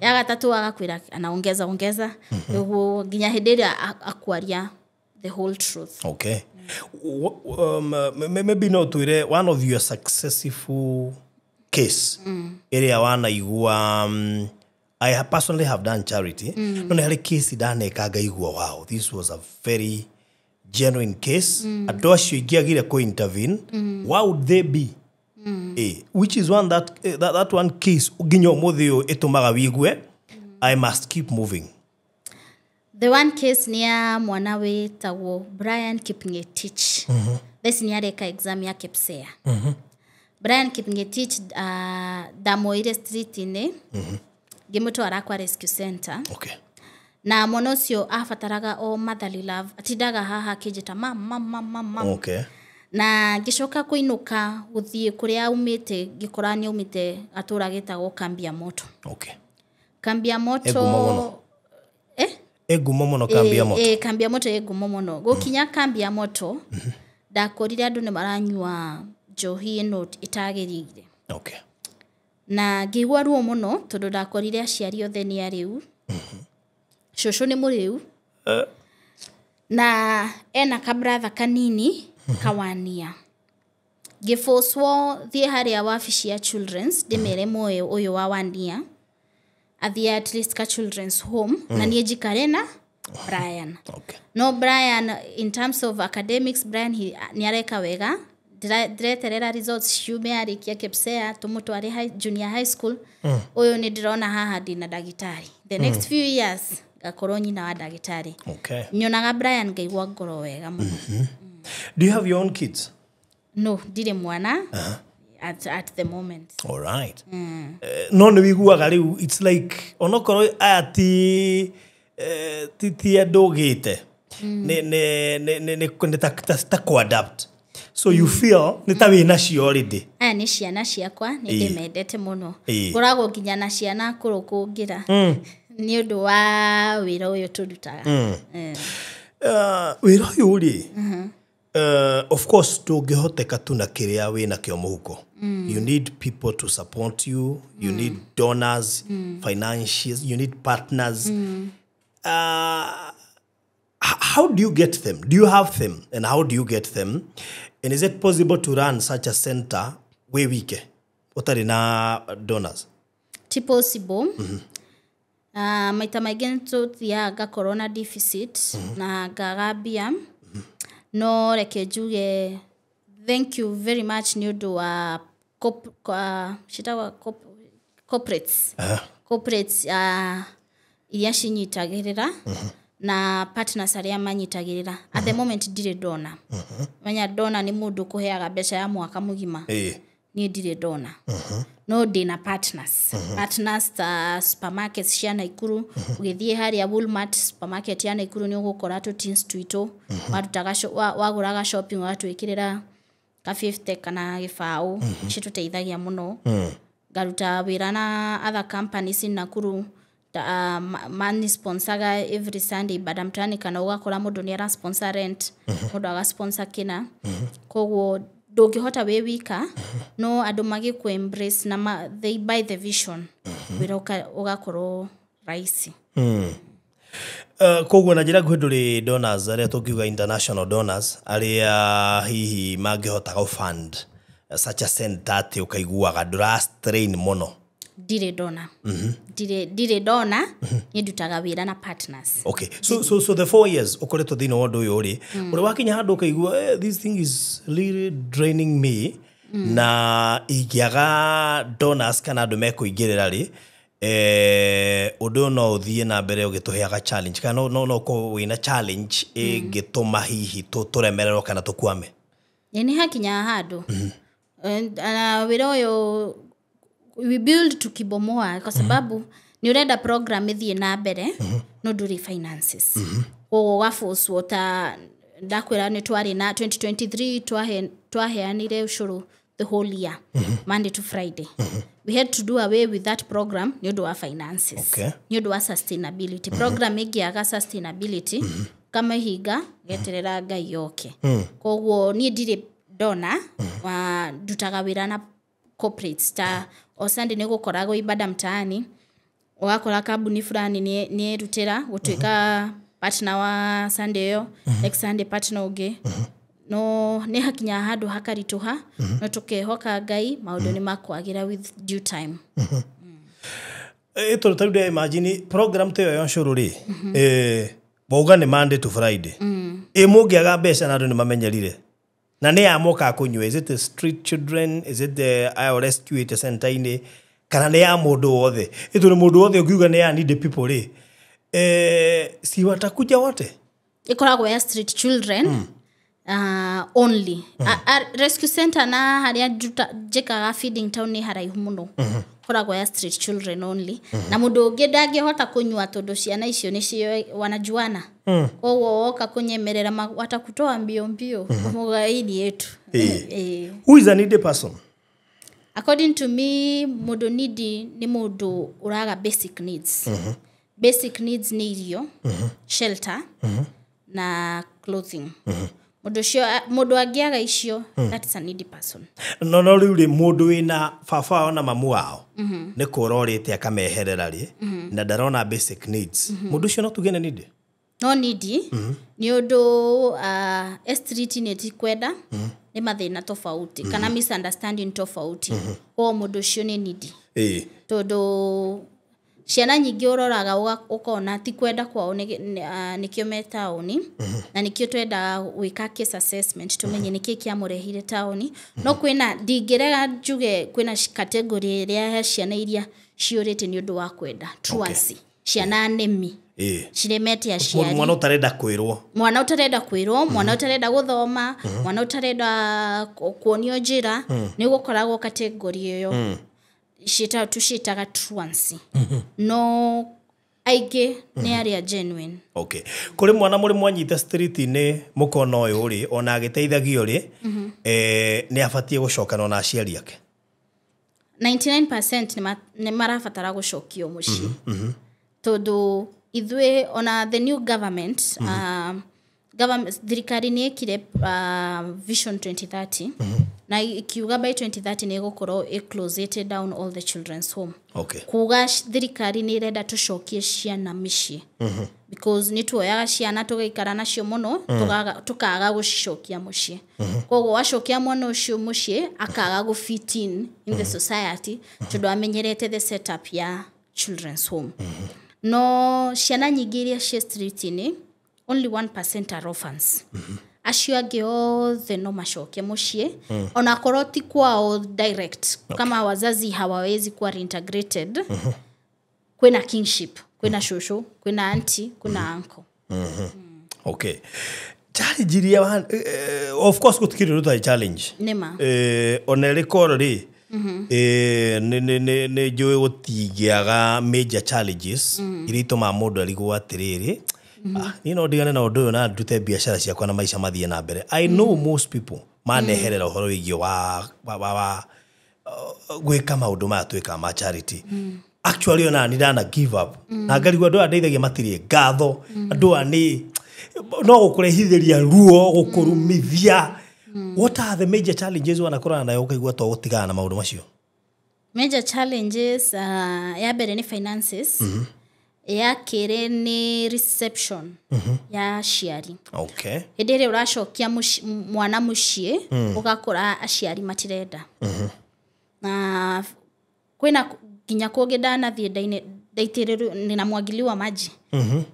ya gatatũ agakwĩra anaongeza ongeza, nĩguo nginya hĩndĩ ĩrĩa akwaria the whole truth. Okay. Maybe no twire one of your successful case ĩrĩa wanaigua. I personally have done charity, no nĩ harĩ case ndaneka ngaigua, "Wow, this was a very genuine case. Andũ acio ingĩagire kũ intervene, why would they be?" Which is one that one case nginya ũmũthĩ ũyũ ĩtũmaga wigue, "I must keep moving"? The one case nĩ ya mwana wĩtagwo Brian Kipngetich. Thaa ici nĩ areka exam ya KPSEA. Brian Kipngetich, ndamuoire street-inĩ, ngĩmũtwara kwa rescue center. Na mwana ũcio abataraga o motherly love, atindaga haha akĩnjĩta, "Mam, mam, mam, mam, mam." Na ngĩcoka kũinũka gũthiĩ kũrĩa aumĩte, ngĩkora nĩ aumĩte gatũra getagwo Kambi ya Moto. Kambi ya Moto. Ĩ ngumo mũno. Eh? Ĩ ngumo mũno Kambi ya Moto. Ĩ, Kambi ya Moto ĩ ngumo mũno. Gũkinya Kambi ya Moto, ndakorire andũ nĩ maranyua njohi ĩno ĩtagĩrĩire. Na ngĩigua ruo mũno tondũ ndakorire aciari othe nĩ arĩu. Cũcũ nĩ mũrĩu. Na ena kabratha kanini kawania. Ngĩbũcwo thiĩ harĩa wabici ya children's ndĩmere moe ũyũ wa wania athiĩ at least ka children's home, na niĩ njikare na Brian. No Brian, in terms of academics, Brian nĩ areka wega. Ndĩreterera results ciume arĩkia KPSEA tũmũtware junior high school. Ũyũ nĩ ndĩrona haha ndĩna ndagĩtarĩ, the next few years ngakorwo nyina wa ndagĩtarĩ. Nyonaga Brian ngaigua ngoro wega mũno. Do you have your own kids? No, ndirĩ mwana at the moment. All right. No nĩ wiguaga rĩu it's like onokorwo aya ti andũ ũgĩte nĩ ta kũ-adapt, so you feel nĩ ta wĩ nacio already. Aya nĩ ciana ciakwa, nĩ ndĩmendete mũno. Ngoragwo nginya na ciana kũrũ kũngĩra nĩ ũndũ wa wĩra ũyũ tũrutaga. Wĩra ũyũ rĩ, of course ndũngĩhoteka tu na kĩrĩa wĩ nakĩo mũhuko. You need people to support you, you need donors, financiers, you need partners. How do you get them? Do you have them, and how do you get them, and is it possible to run such a center wĩ wike ũtarĩ na donors? Ti possible. Maita maingĩ nĩ tũthiaga ngakorwo na deficit na ngaga mbia, no reke njuge thank you very much nĩ ũndũ wa citagwo corporates. Corporates iria cinyitagĩrĩra na partners arĩa manyitagĩrĩra. At the moment ndirĩ ndona. Menya ndona nĩ mũndũ ũkũheaga mbeca ya mwaka mũgima. Niĩ ndirĩ ndona, no ndĩna partners, partners ta supermarkets cia Naikuru. Ũgĩthiĩ harĩa Woolmart supermarket ya Naikuru nĩ ũgũkora tũ tins twitũ warutaga wagũraga shopping ũgatwĩkĩrĩra ka 50 kana gĩbaũ, citũteithagia mũno. Ngaruta wĩra na other companies in Nakuru ta mani sponsaga every Sunday ibada mtaani, kana ũgakora mũndũ nĩ ara sponsor rent, mũndũ aga sponsor kĩna. Koguo ndũngĩhota wĩ wika, no andũ magĩkũ embrace na they buy the vision, wĩra ũgakorwo rahisi. Koguo na njĩra nguhĩ ndũrĩ donors arĩa tũngiuga international donors arĩa hihi mangĩhota gũ fund such a center atĩ ũkaiguaga ndũra strain mũno? Ndirĩ ndona, ndirĩ ndona. Niĩ ndutaga wĩra na partners. Okay, so the 4 years ũkoretwo thĩinĩ wa ũndũ ũyũ rĩ, ũrĩ wakinya handũ ũkaigua, this thing is really draining me, na ingĩaga donors kana andũ mekũingĩrĩra rĩ, ũndũ ũyũ no ũthiĩ na mbere ũgĩtũheaga challenge, kana no ũkorwo wĩna challenge ĩngĩtũma hihi tũremererwo kana tũkwame? Ĩ, nĩ hakinyaga handũ. Na wĩra ũyũ we build tukibomoa, kwa sababu nĩ ũrenda program ĩthiĩ na mbere no ndũrĩ finances, koguo ũgabocwo. Ta ndakwĩra nĩ twarĩ na 2023 twaheanire ũcũrũ the whole year, Monday to Friday. We had to do away with that program nĩ ũndũ wa finances, nĩ ũndũ wa sustainability. Program ĩngĩaga sustainability kama ihinga geterera Ngai yoke. Koguo niĩ ndirĩ ndona wa ndutaga wĩra na corporates, ta o Sunday nĩ gũkoragwo ibada mtaani, ũgakora kambuni fulani nĩ erutĩra gũtuĩka partner wa Sunday ĩyo, next Sunday partner ũngĩ. No nĩ hakinyaga handũ hakaritũha, no tũkehoka Ngai maũndũ nĩ makwagĩra with due time. Ĩ tondũ ta rĩu ndĩra imagine program ta ĩyo ya ũcũrũ rĩ, wauga nĩ Monday to Friday, ĩ mũngĩaga mbeca na andũ nĩ mamenyerire na nĩ ya mokaga kũnyua, is it the street children, is it the aya rescue center-inĩ, kana nĩ ya mũndũ wothe? Ĩ tondũ mũndũ wothe ũngiuga nĩ ya needy people rĩ, si watakuja wote? Ĩkoragwo ya street children. Only rescue center na harĩa njĩkaga feeding town nĩ haraihu mũno. Koragwo ya street children only, na mũndũ ũngĩ ndangĩhota kũnyua tondũ ciana icio nĩcio wanajuana. Koguo woka kũnyemerera watakutoa mbio mbio. Hii ni yetu. Who is a needy person? According to me, mũndũ needy nĩ mũndũ ũraga basic needs. Basic needs nĩ irio, shelter na clothing. Mũndũ ũcio, mũndũ angĩaga icio, that is a needy person. No rĩu rĩ, mũndũ wĩna baba wao na mamu wao nĩ kũra ũrĩte akameherera rĩ, na ndarona basic needs, mũndũ ũcio no tuge nĩ needy? No needy nĩ ũndũ street nĩ ti kwenda, nĩ mathĩna tofauti kana misunderstanding tofauti. Koguo mũndũ ũcio nĩ needy, tondũ ciana nyingĩ ũroraga ũkona ti kwenda kwao nĩkĩo me taũni, na nĩkĩo twendaga gwĩka case assessment tũmenye nĩkĩ kĩamũrehire taũni. No kwĩna, ndingĩrega njuge kwĩna category ĩrĩa ya ciana iria ciũrĩte nĩ ũndũ wa kwenda, truancy, ciana nĩmi ciremete aciari. Mwana ũtarenda kwĩrwo. Mwana ũtarenda kwĩrwo, mwana ũtarenda gũthoma, mwana ũtarenda kuonio njĩra. Nĩ gũkoragwo category ĩyo tũciĩtaga truancy, no aingĩ nĩ arĩa genuine. Okay, kũrĩ mwana mũrĩ mwanyita street-inĩ mũkona ũyũ rĩ, ona agĩteithagio rĩ, nĩ abatiĩ gũcokana na aciari ake? 99% nĩ marabatara gũcokio mũciĩ, tondũ ithuĩ ona the new government, government, thirikari nĩ ĩkire Vision 2030 na ikiuga by 2030 nĩ ĩgũkorwo ĩ down all the children's home. Kuga thirikari nĩ ĩrenda tũcokie ciana mĩciĩ, because nĩ tuoyaga ciana tũgaikara nacio mũno, tũkaga gũcicokia mũciĩ. Koguo wacokia mwana ũcio mũciĩ, akaga gũ fit in the society tondũ amenyerete the setup ya children's home. No ciana nyingĩ iria ciĩ street-inĩ, only 1% are orphans. Acio angĩ othe no macoke mũciĩ, onakorwo ti kwao direct. Kama wazazi hawawezi kuwa reintegrated, kwĩna kinship, kwĩna shosho, kwĩna auntie, kwĩna uncle. Okay, challenge iria, of course gũtikĩrĩ ũndũ ũtarĩ challenge. Nĩma. Ona ĩrĩ korwo rĩ, nĩ njũĩ gũtingĩaga major challenges iria itũmaga mũndũ arigwo atĩrĩrĩ, niĩ no ndigane na ũndũ ũyũ na ndute biacara ciakwa na maica mathiĩ na mbere. I know most people maneherera ũhoro wĩgiĩ wa gwĩka maũndũ maya twĩkaga ma charity. Actually, ona ni ndana give up na ngarigwo andũ aya ndeithagia matirĩ ngatho, andũ aya nĩ no gũkũrehithĩria ruo, gũkũrumithia. What are the major challenges wanakorana nayo ũkaigua to gũtigana na maũndũ macio? Major challenges, ya mbere nĩ finances, ya kerĩ nĩ reception ya aciari. Hĩndĩ ĩrĩa ũracokia mwana mũciĩ, ũgakora aciari matirenda, na kwĩna nginya kũngĩ ndanathiĩ ndaitĩrĩrwo, ninamwagiliwa maji,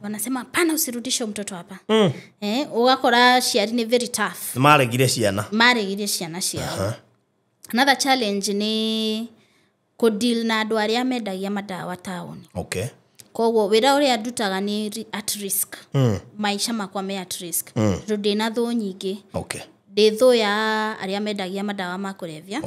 wanasema, "Pana, usirudishe mtoto hapa." Ũgakora aciari nĩ very tough. Nĩ maregire ciana. Maregire ciana ciao. Another challenge nĩ kũdeal na andũ arĩa mendagia madawa taũni. Koguo wĩra ũrĩa ndutaga nĩ at risk, maica makwa me at risk, tondũ ndĩna thũ nyingĩ. Ndĩ thũ ya arĩa mendagia madawa ma kũrebia.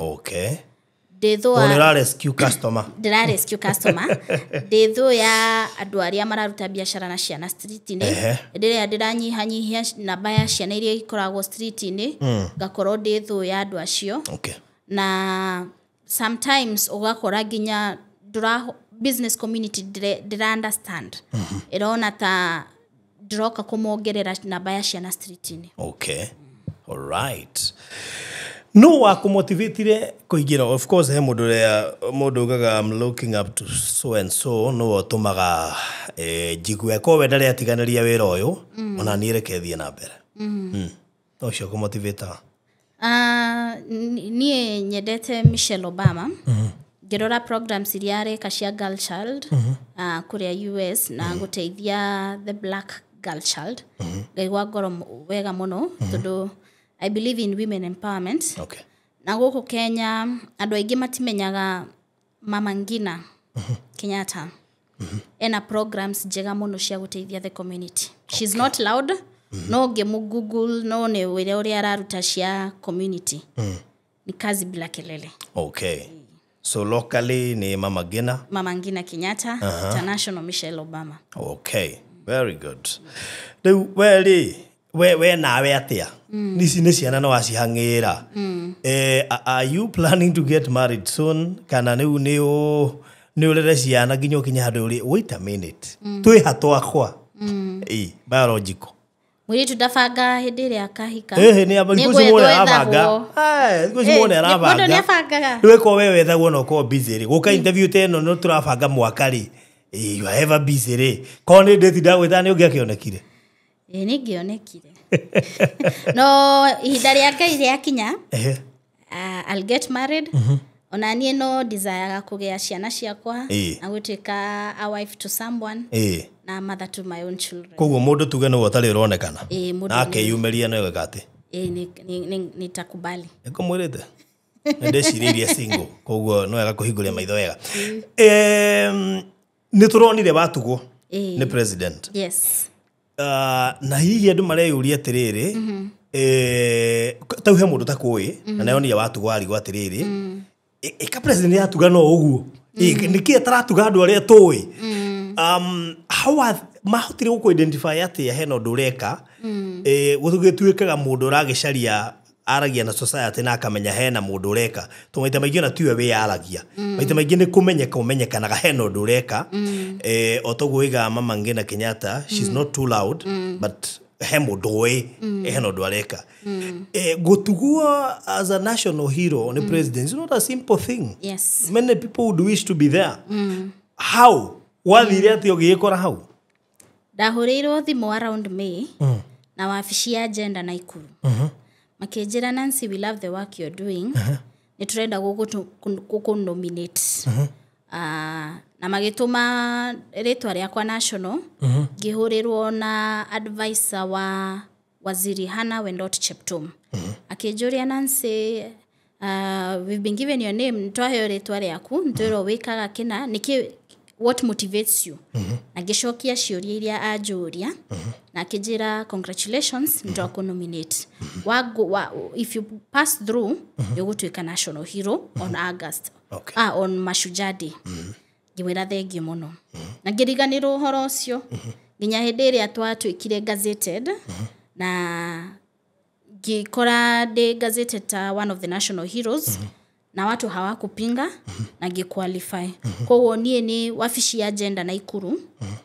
Ndĩ thũ Tondũ nĩ ũra rescue customer. Ndĩra rescue customer. Ndĩ thũ ya andũ arĩa mararuta biacara na ciana street-inĩ. Hĩndĩ ĩrĩa ndĩranyihanyihia namba ya ciana iria ikoragwo street-inĩ, ngakorwo ndĩ thũ ya andũ acio. Na sometimes ũgakora nginya ndũra business community ndĩra understand, ĩrona ta ndĩroka kũmongerera namba ya ciana street-inĩ. Okay, alright, no wa kũmotivatire kũingĩra? Of course he mũndũ ũrĩa mũndũ ugaga, "I'm looking up to so and so," no ũtũmaga njigue ko we ndarĩ atiganĩria wĩra ũyũ, ona niĩ reke thiĩ na mbere. No ũcio kũmotivataga? Niĩ nyendete Michelle Obama, ngĩrora programs iria areka cia girl child kũrĩa US na gũteithia the black girl child, ngaigua ngoro wega mũno, tondũ I believe in women empowerment. Na gũkũ Kenya andũ aingĩ matimenyaga Mama Ngina Kenyatta ena programs njega mũno cia gũteithia the community. She's not loud. No ngĩmũ google no nĩ wĩra ũrĩa araruta cia community. Ni kazi bila kelele. Okay, so locally ni Mama Ngina. Mama Ngina Kenyatta. International, Michelle Obama. Okay, very good. Rĩu we rĩ, we nawe atĩa? Ici nĩ ciana no wacihang'ĩra. Are you planning to get married soon, kana rĩu nĩ ũrere ciana nginya ũkinye handũ ũrĩ? Wait a minute, twĩ ha twakwa? Ĩ biological. Mũirĩtu ndabanga hĩndĩ ĩrĩa akahika. Ĩhĩ, nĩ aba thikũ ici mũndũ arabanga. gwethagwo. Thikũ ici mũndũ arabanga. Mũndũ nĩ abangaga. Rĩu ĩkorwo we wethagwo na ũkorwo busy rĩ, gũka interview ta ĩno no tũrabanga mwaka rĩ, you are ever busy rĩ, korwo nĩ ndĩti ndagwĩtaga nĩ ũngĩakĩonekire? Ĩ, nĩ ngĩonekire, no ihinda rĩa Ngai rĩakinya, I'll get married. Ona niĩ no desireaga kũgĩa ciana ciakwa na gũtuĩka a wife to someone na mother to my own children. Koguo mũndũ tuge nĩwe ũtarĩ ũronekana Ĩ, mũndũ na akeyumĩria no ĩgeka atĩ Ĩ, nitakubali. Nĩngũmwĩrĩte nĩ ndĩcirĩirie single, koguo no wega kũhingũria maitho wega. Nĩ tũronire watugwo nĩ president. Yes. Na hihi andũ mareyũria atĩrĩrĩ, tau he mũndũ takũĩ na nayonire watugwo arigwo atĩrĩrĩ, ĩka president yatuga no ũguo, nĩkĩ ataratuga andũ arĩa tũĩ? How are mahotire gũkũ identify atĩa hena ũndũ ũreka? Gũgĩtuĩkaga mũndũ ũragĩcaria aragia na society na akamenya hena mũndũ ũreka, to maita maingĩ ona tiwe wĩyaragia, maita maingĩ nĩ kũmenyeka ũmenyekanaga hena ũndũ ũreka. O toguo ũigaga Mama Ngina Kenyatta, she's not too loud, but he mũndũ ũĩ hena ũndũ areka. Gũtugwo as a national hero nĩ president is not a simple thing. Many people would wish to be there. How wathire atĩ ũgĩgĩkora hau? Ndahũrĩirwo thimũ around May na wabici ya gender Naikuru, makĩnjĩra, "Nancy, we love the work you're doing, nĩ tũrenda gũkũ nominate." Na magĩtũma rĩtwa rĩakwa national. Ngĩhũrĩrwo na advisor wa waziri Hana Wendot Cheptum, akĩnjũria, "Nancy, we've been given your name, nĩtwaheo rĩtwa rĩaku, nĩtwĩrwo wĩkaga kĩna nĩkĩ, what motivates you?" Na ngĩcokia ciũria iria anjũria, na akĩnjĩra, "Congratulations, nĩtwakũ nominate. If you pass through, nĩũgũtuĩka national hero on August," on Mashujaa Day. Ngĩmwĩra thengiũ mũno na ngĩriganĩrwo ũhoro ũcio nginya hĩndĩ ĩrĩa twatuĩkire gazetted, na ngĩkora ndĩ gazetted ta one of the national heroes, na watu hawakupinga na ngĩqualify. Koguo niĩ nĩ wabici ya gender Naikuru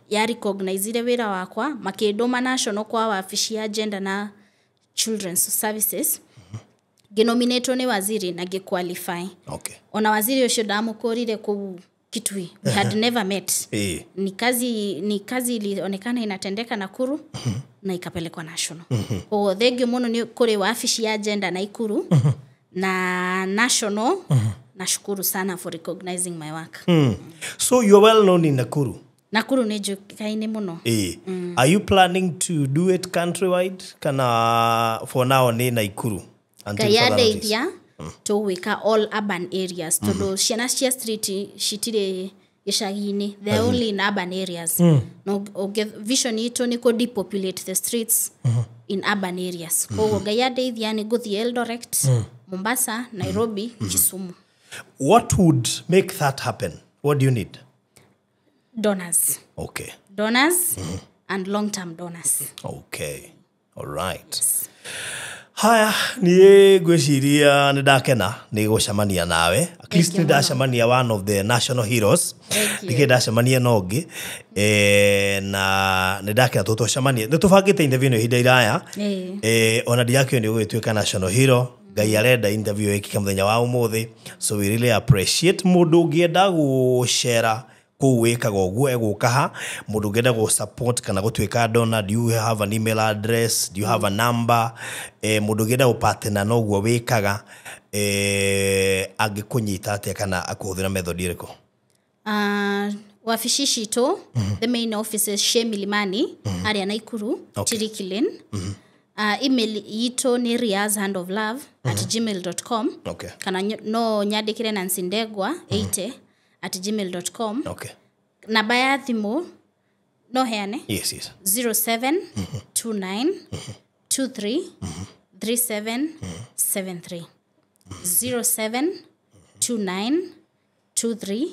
ya recognizire wĩra wakwa, makĩndũma national kwa wabici ya gender na children's services, ngĩnominatwo nĩ waziri na ngĩqualify. Ona waziri ũcio ndamũkũrire kũu Kitui, we had never met. Ni kazi ilionekana inatendeka Nakuru na ikapelekwa national. Koguo thengiũ mũno nĩ kũrĩ wabici ya gender Naikuru na national. Nashukuru sana for recognizing my work. So you're well known in Nakuru. Nakuru nĩ njũkaine mũno. Are you planning to do it countrywide, kana for now nĩ Nakuru until Ngai further notice? andeithia, tũgwĩka all urban areas, tondũ ciana cia street citirĩ gĩcagi-inĩ, they're only in urban areas. No vision itũ nĩ kũ depopulate the streets in urban areas. Koguo Ngai andeithia, nĩ ngũthiĩ Eldoret, Mombasa, Nairobi, Kisumu. What would make that happen? What do you need? Donors. Donors and long term donors. Okay, all right. Haya, niĩ ngwĩciria nĩ ndakena nĩ gũcemania nawe. At least you nĩ ndacemania one of the national heroes. Thank you. Ndikĩ ndacemania na ũngĩ. Na nĩ ndakena tũ twacemania, nĩ tũbangĩte interview ĩno ihinda iraya. Ona ndirakĩo nĩ ũgũgĩtuĩka national hero. Ngai arenda interview ĩkĩke mũthenya wa ũmũthĩ, so we really appreciate. Mũndũ ũngĩenda gũcera kũu wĩkaga ũguo egũka ha? Mũndũ ũngĩenda gũ support kana gũtuĩka donor, do you have an email address? Do you have a number? Mũndũ ũngĩenda gũpartner na ũguo wĩkaga, angĩkũnyita atĩa kana akũhũthĩra method ĩrĩkũ? Wabici citũ, the main offices ciĩ Milimani harĩa Naikuru, Tiriki Lane. Email itũ nĩ riashandoflove@gmail.com, kana no nyandĩkĩre nancydegwa80@gmail.com. Namba ya thimũ No heane. Yes, yes. 0729 23 37 73. 0729 23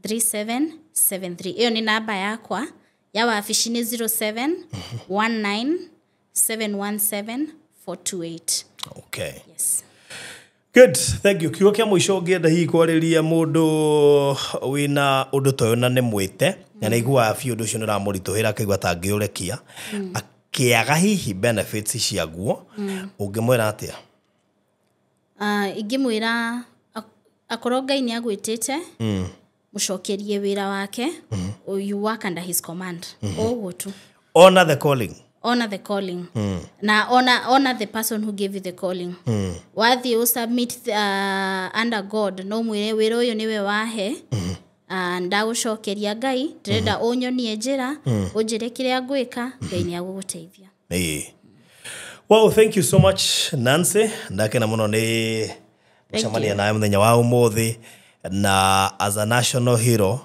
37 73. Ĩyo nĩ namba yakwa ya wabici. Nĩ 0719 717 428. Okay. Yes. Good, thank you. Kiugo kĩa mũico ũngĩenda hihi kwarĩria mũndũ wĩna ũndũ ta ũyũ na nĩ mwĩte na nĩ aiguaga biũ ũndũ ũcio nĩ ũramũritũhĩra, akaigua ta angĩũrekia akĩaga hihi benefits ciaguo, ũngĩmwĩra atĩa? Ingĩmwĩra akorwo Ngai nĩ agwĩtĩte, mũcokerie wĩra wake. You work under his command, o ũguo tu. Honor the calling. Honor the calling na honor the person who gave you the calling. Wathiĩ ũsubmit under God, no mwĩre wĩra ũyũ nĩwe wahe, ndagũcokeria Ngai, ndĩrenda ũnyonie njĩra, ũnjĩre kĩrĩa ngwĩka. Ngai nĩ agũgũteithia. Ĩĩ. Well, thank you so much, Nancy. Ndakena mũno nĩ gũcemania nawe mũthenya wa ũmũthĩ, na as a national hero,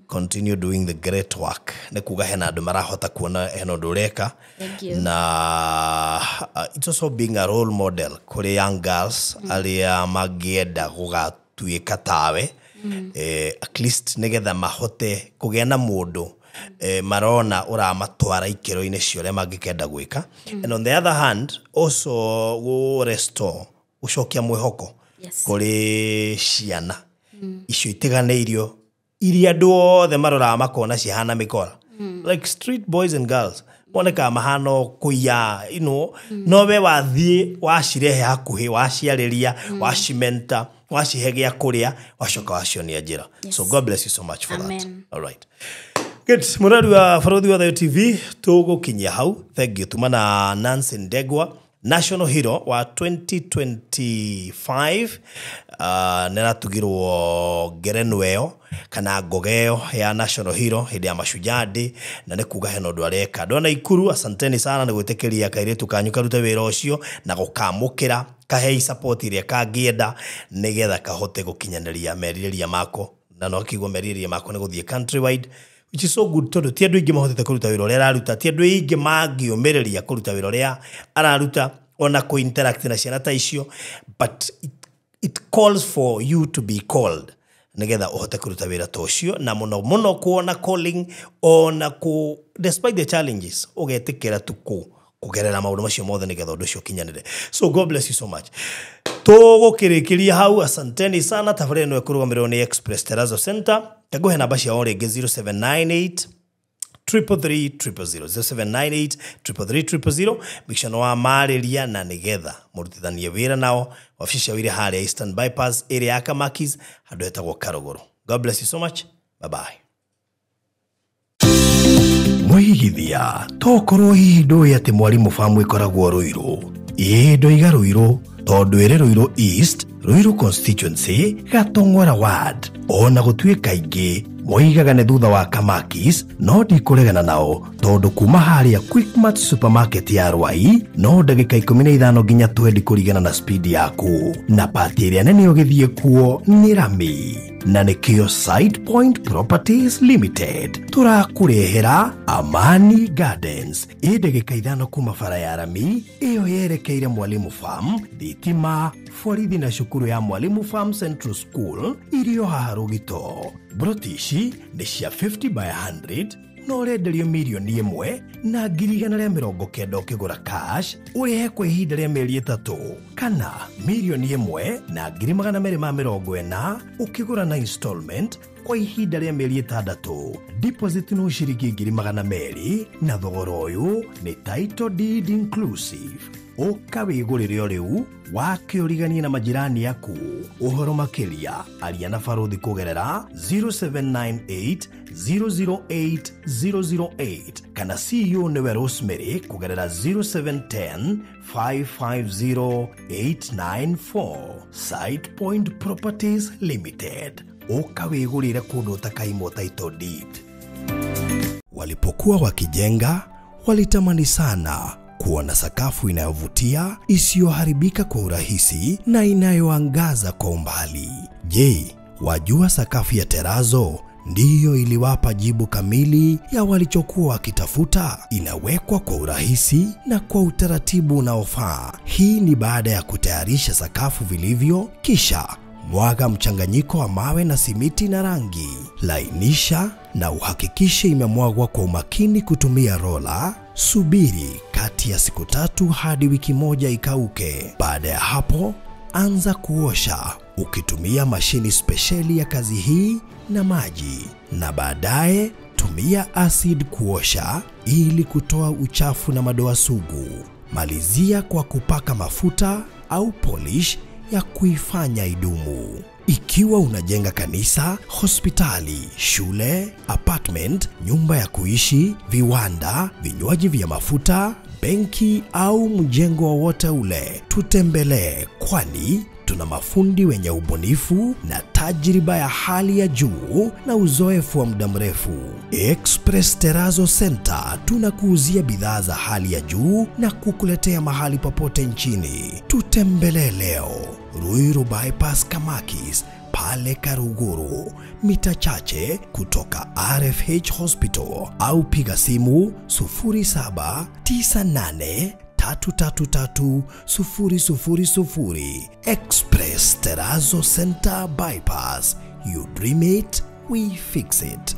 continue doing the great work. Nĩ kuga hena andũ marahota kuona hena ũndũ ũreka. Thank you. Na it's also being a role model kũrĩ young girls arĩa mangĩenda gũgatuĩka tawe, at least nĩgetha mahote kũgĩa na mũndũ marona ũramatwara ikĩro-inĩ cia ũrĩa mangĩkenda gwĩka, and on the other hand also gũ restore, gũcokia mwĩhoko kũrĩ ciana icio itiganĩirio, iria andũ othe maroraga makona cihana mĩkora, like street boys and girls monekaga mahana o kũiya, no we wathiĩ wacirehe hakuhĩ, waciarĩria, wacimenta, wacihe gĩa kũrĩa, wacoka wacionia njĩra. So God bless you so much for that. Amen. All right. Good. Mũrori wa Barũthi wa Thayo TV, tũgũkinyia hau. Thank you. Tuma na Nancy Ndegwa, national hero wa 2025, nĩ aratugirwo ngerenwa ĩyo kana ngoga ĩyo ya national hero hĩndĩ ya Mashujaa Day, na nĩ kuga hena ũndũ areka. Andũ a Naikuru, asanteni sana nĩ gwĩtĩkĩria kairĩtu kanyu karute wĩra ũcio na gũkamũkĩra, kahei support ĩrĩa kangĩenda nĩgetha kahote gũkinyanĩria merirĩria mako, na no kiugo merirĩria mako nĩ gũthiĩ countrywide, which is so good, tondũ ti andũ aingĩ mahotete kũruta wĩra ũrĩa araruta, ti andũ aingĩ mangĩũmĩrĩria kũruta wĩra ũrĩa araruta ona kũ interact na ciana ta icio, but it calls for you to be called nĩgetha ũhote kũruta wĩra ta ũcio, na mũno mũno kuona calling ona kũ despite the challenges ũgetĩkĩra tu kũ kũgerera maũndũ macio mothe nĩgetha ũndũ ũcio ũkinyanĩre. So God bless you so much. Tũgũkĩrĩkĩria hau. Asanteni sana. Tabarĩra ĩno ĩkũrũgamĩrĩrwo nĩ Express Terrazzo Center. Ngũhe namba ciao rĩngĩ: 0798 333 000, 0798 333 000. Mĩcano wa marĩria na nĩgetha mũrutithanie wĩra nao. Wabici ciao irĩ harĩa Eastern Bypass ĩrĩa ya Kamakis, handũ hetagwo Karũgũrũ. God bless you so much. Bye bye. Mwĩigithia tokorwo hihi ndũĩ atĩ Mwalimu Farm ĩkoragwo Rũirũ. Ĩĩ, ndoiga Rũirũ tondũ ĩrĩ Rũirũ East, Rũirũ constituency, Gatong'ora ward. Ona gũtuĩka aingĩ moigaga nĩ thutha wa Kamakis, no ndikũregana nao tondũ kuma harĩa Quickmart supermarket ya Rwai no ndagĩka 15 nginya 20 kũringana na speed yaku, na pati ĩrĩa nene ũgĩthiĩ kuo nĩ rami, na nĩkĩo Side Point Properties Limited tũrakũrehera Amani Gardens, ĩ ndagĩka 5 kuma bara ya rami ĩyo yerekeire Mwalimu Farm, thitima, borithi na cukuru ya Mwalimu Farm Central School irio haha Rũgito. Broti ici nĩ cia 50 by 100 no ũrenderio 1,190,000 ũkĩgũra cash, ũrĩhe kwa ihinda rĩa mĩeri 3, kana 1,240,000 ũkĩgũra na installment kwa ihinda rĩa mĩeri 6. Deposit no ciringi 200,000, na thogora ũyũ nĩ title deed inclusive. Ũka wĩgũrĩre o rĩu wake ũriganie na majirani aku. Ũhoro makĩria aria na barũthi kũgerera 0798 008 008 kana CEO nĩwe Rosemary kũgerera 0710 550 894. Side Point Properties Limited, ũka wĩgũrĩre kũndũ ũtakaimwo title deed. Walipokuwa wakijenga walitamani sana kuwa na sakafu inayovutia, isiyoharibika kwa urahisi na inayoangaza kwa umbali. Je, wajua sakafu ya terazo ndiyo iliwapa jibu kamili ya walichokuwa wakitafuta. Inawekwa kwa urahisi na kwa utaratibu unaofaa. Hii ni baada ya kutayarisha sakafu vilivyo, kisha mwaga mchanganyiko wa mawe na simiti na rangi. Lainisha na uhakikishe imemwagwa kwa umakini kutumia rola. Subiri kati ya siku 3 hadi wiki 1 ikauke. Baada ya hapo, anza kuosha ukitumia mashini spesheli ya kazi hii na maji, na baadaye tumia acid kuosha ili kutoa uchafu na madoa sugu. Malizia kwa kupaka mafuta au polish ya kuifanya idumu. Ikiwa unajenga kanisa, hospitali, shule, apartment, nyumba ya kuishi, viwanda, vinywaji vya mafuta, benki au mjengo wowote ule, tutembelee, kwani tuna mafundi wenye ubunifu na tajriba ya hali ya juu na uzoefu wa muda mrefu. Express Terrazzo Center tunakuuzia bidhaa za hali ya juu na kukuletea mahali popote nchini. Tutembelee leo Ruiru Bypass Kamakis pale Karuguru, mita chache kutoka RFH Hospital, au piga simu 0798 333 000. Express Terrazzo Center Bypass. You dream it, we fix it.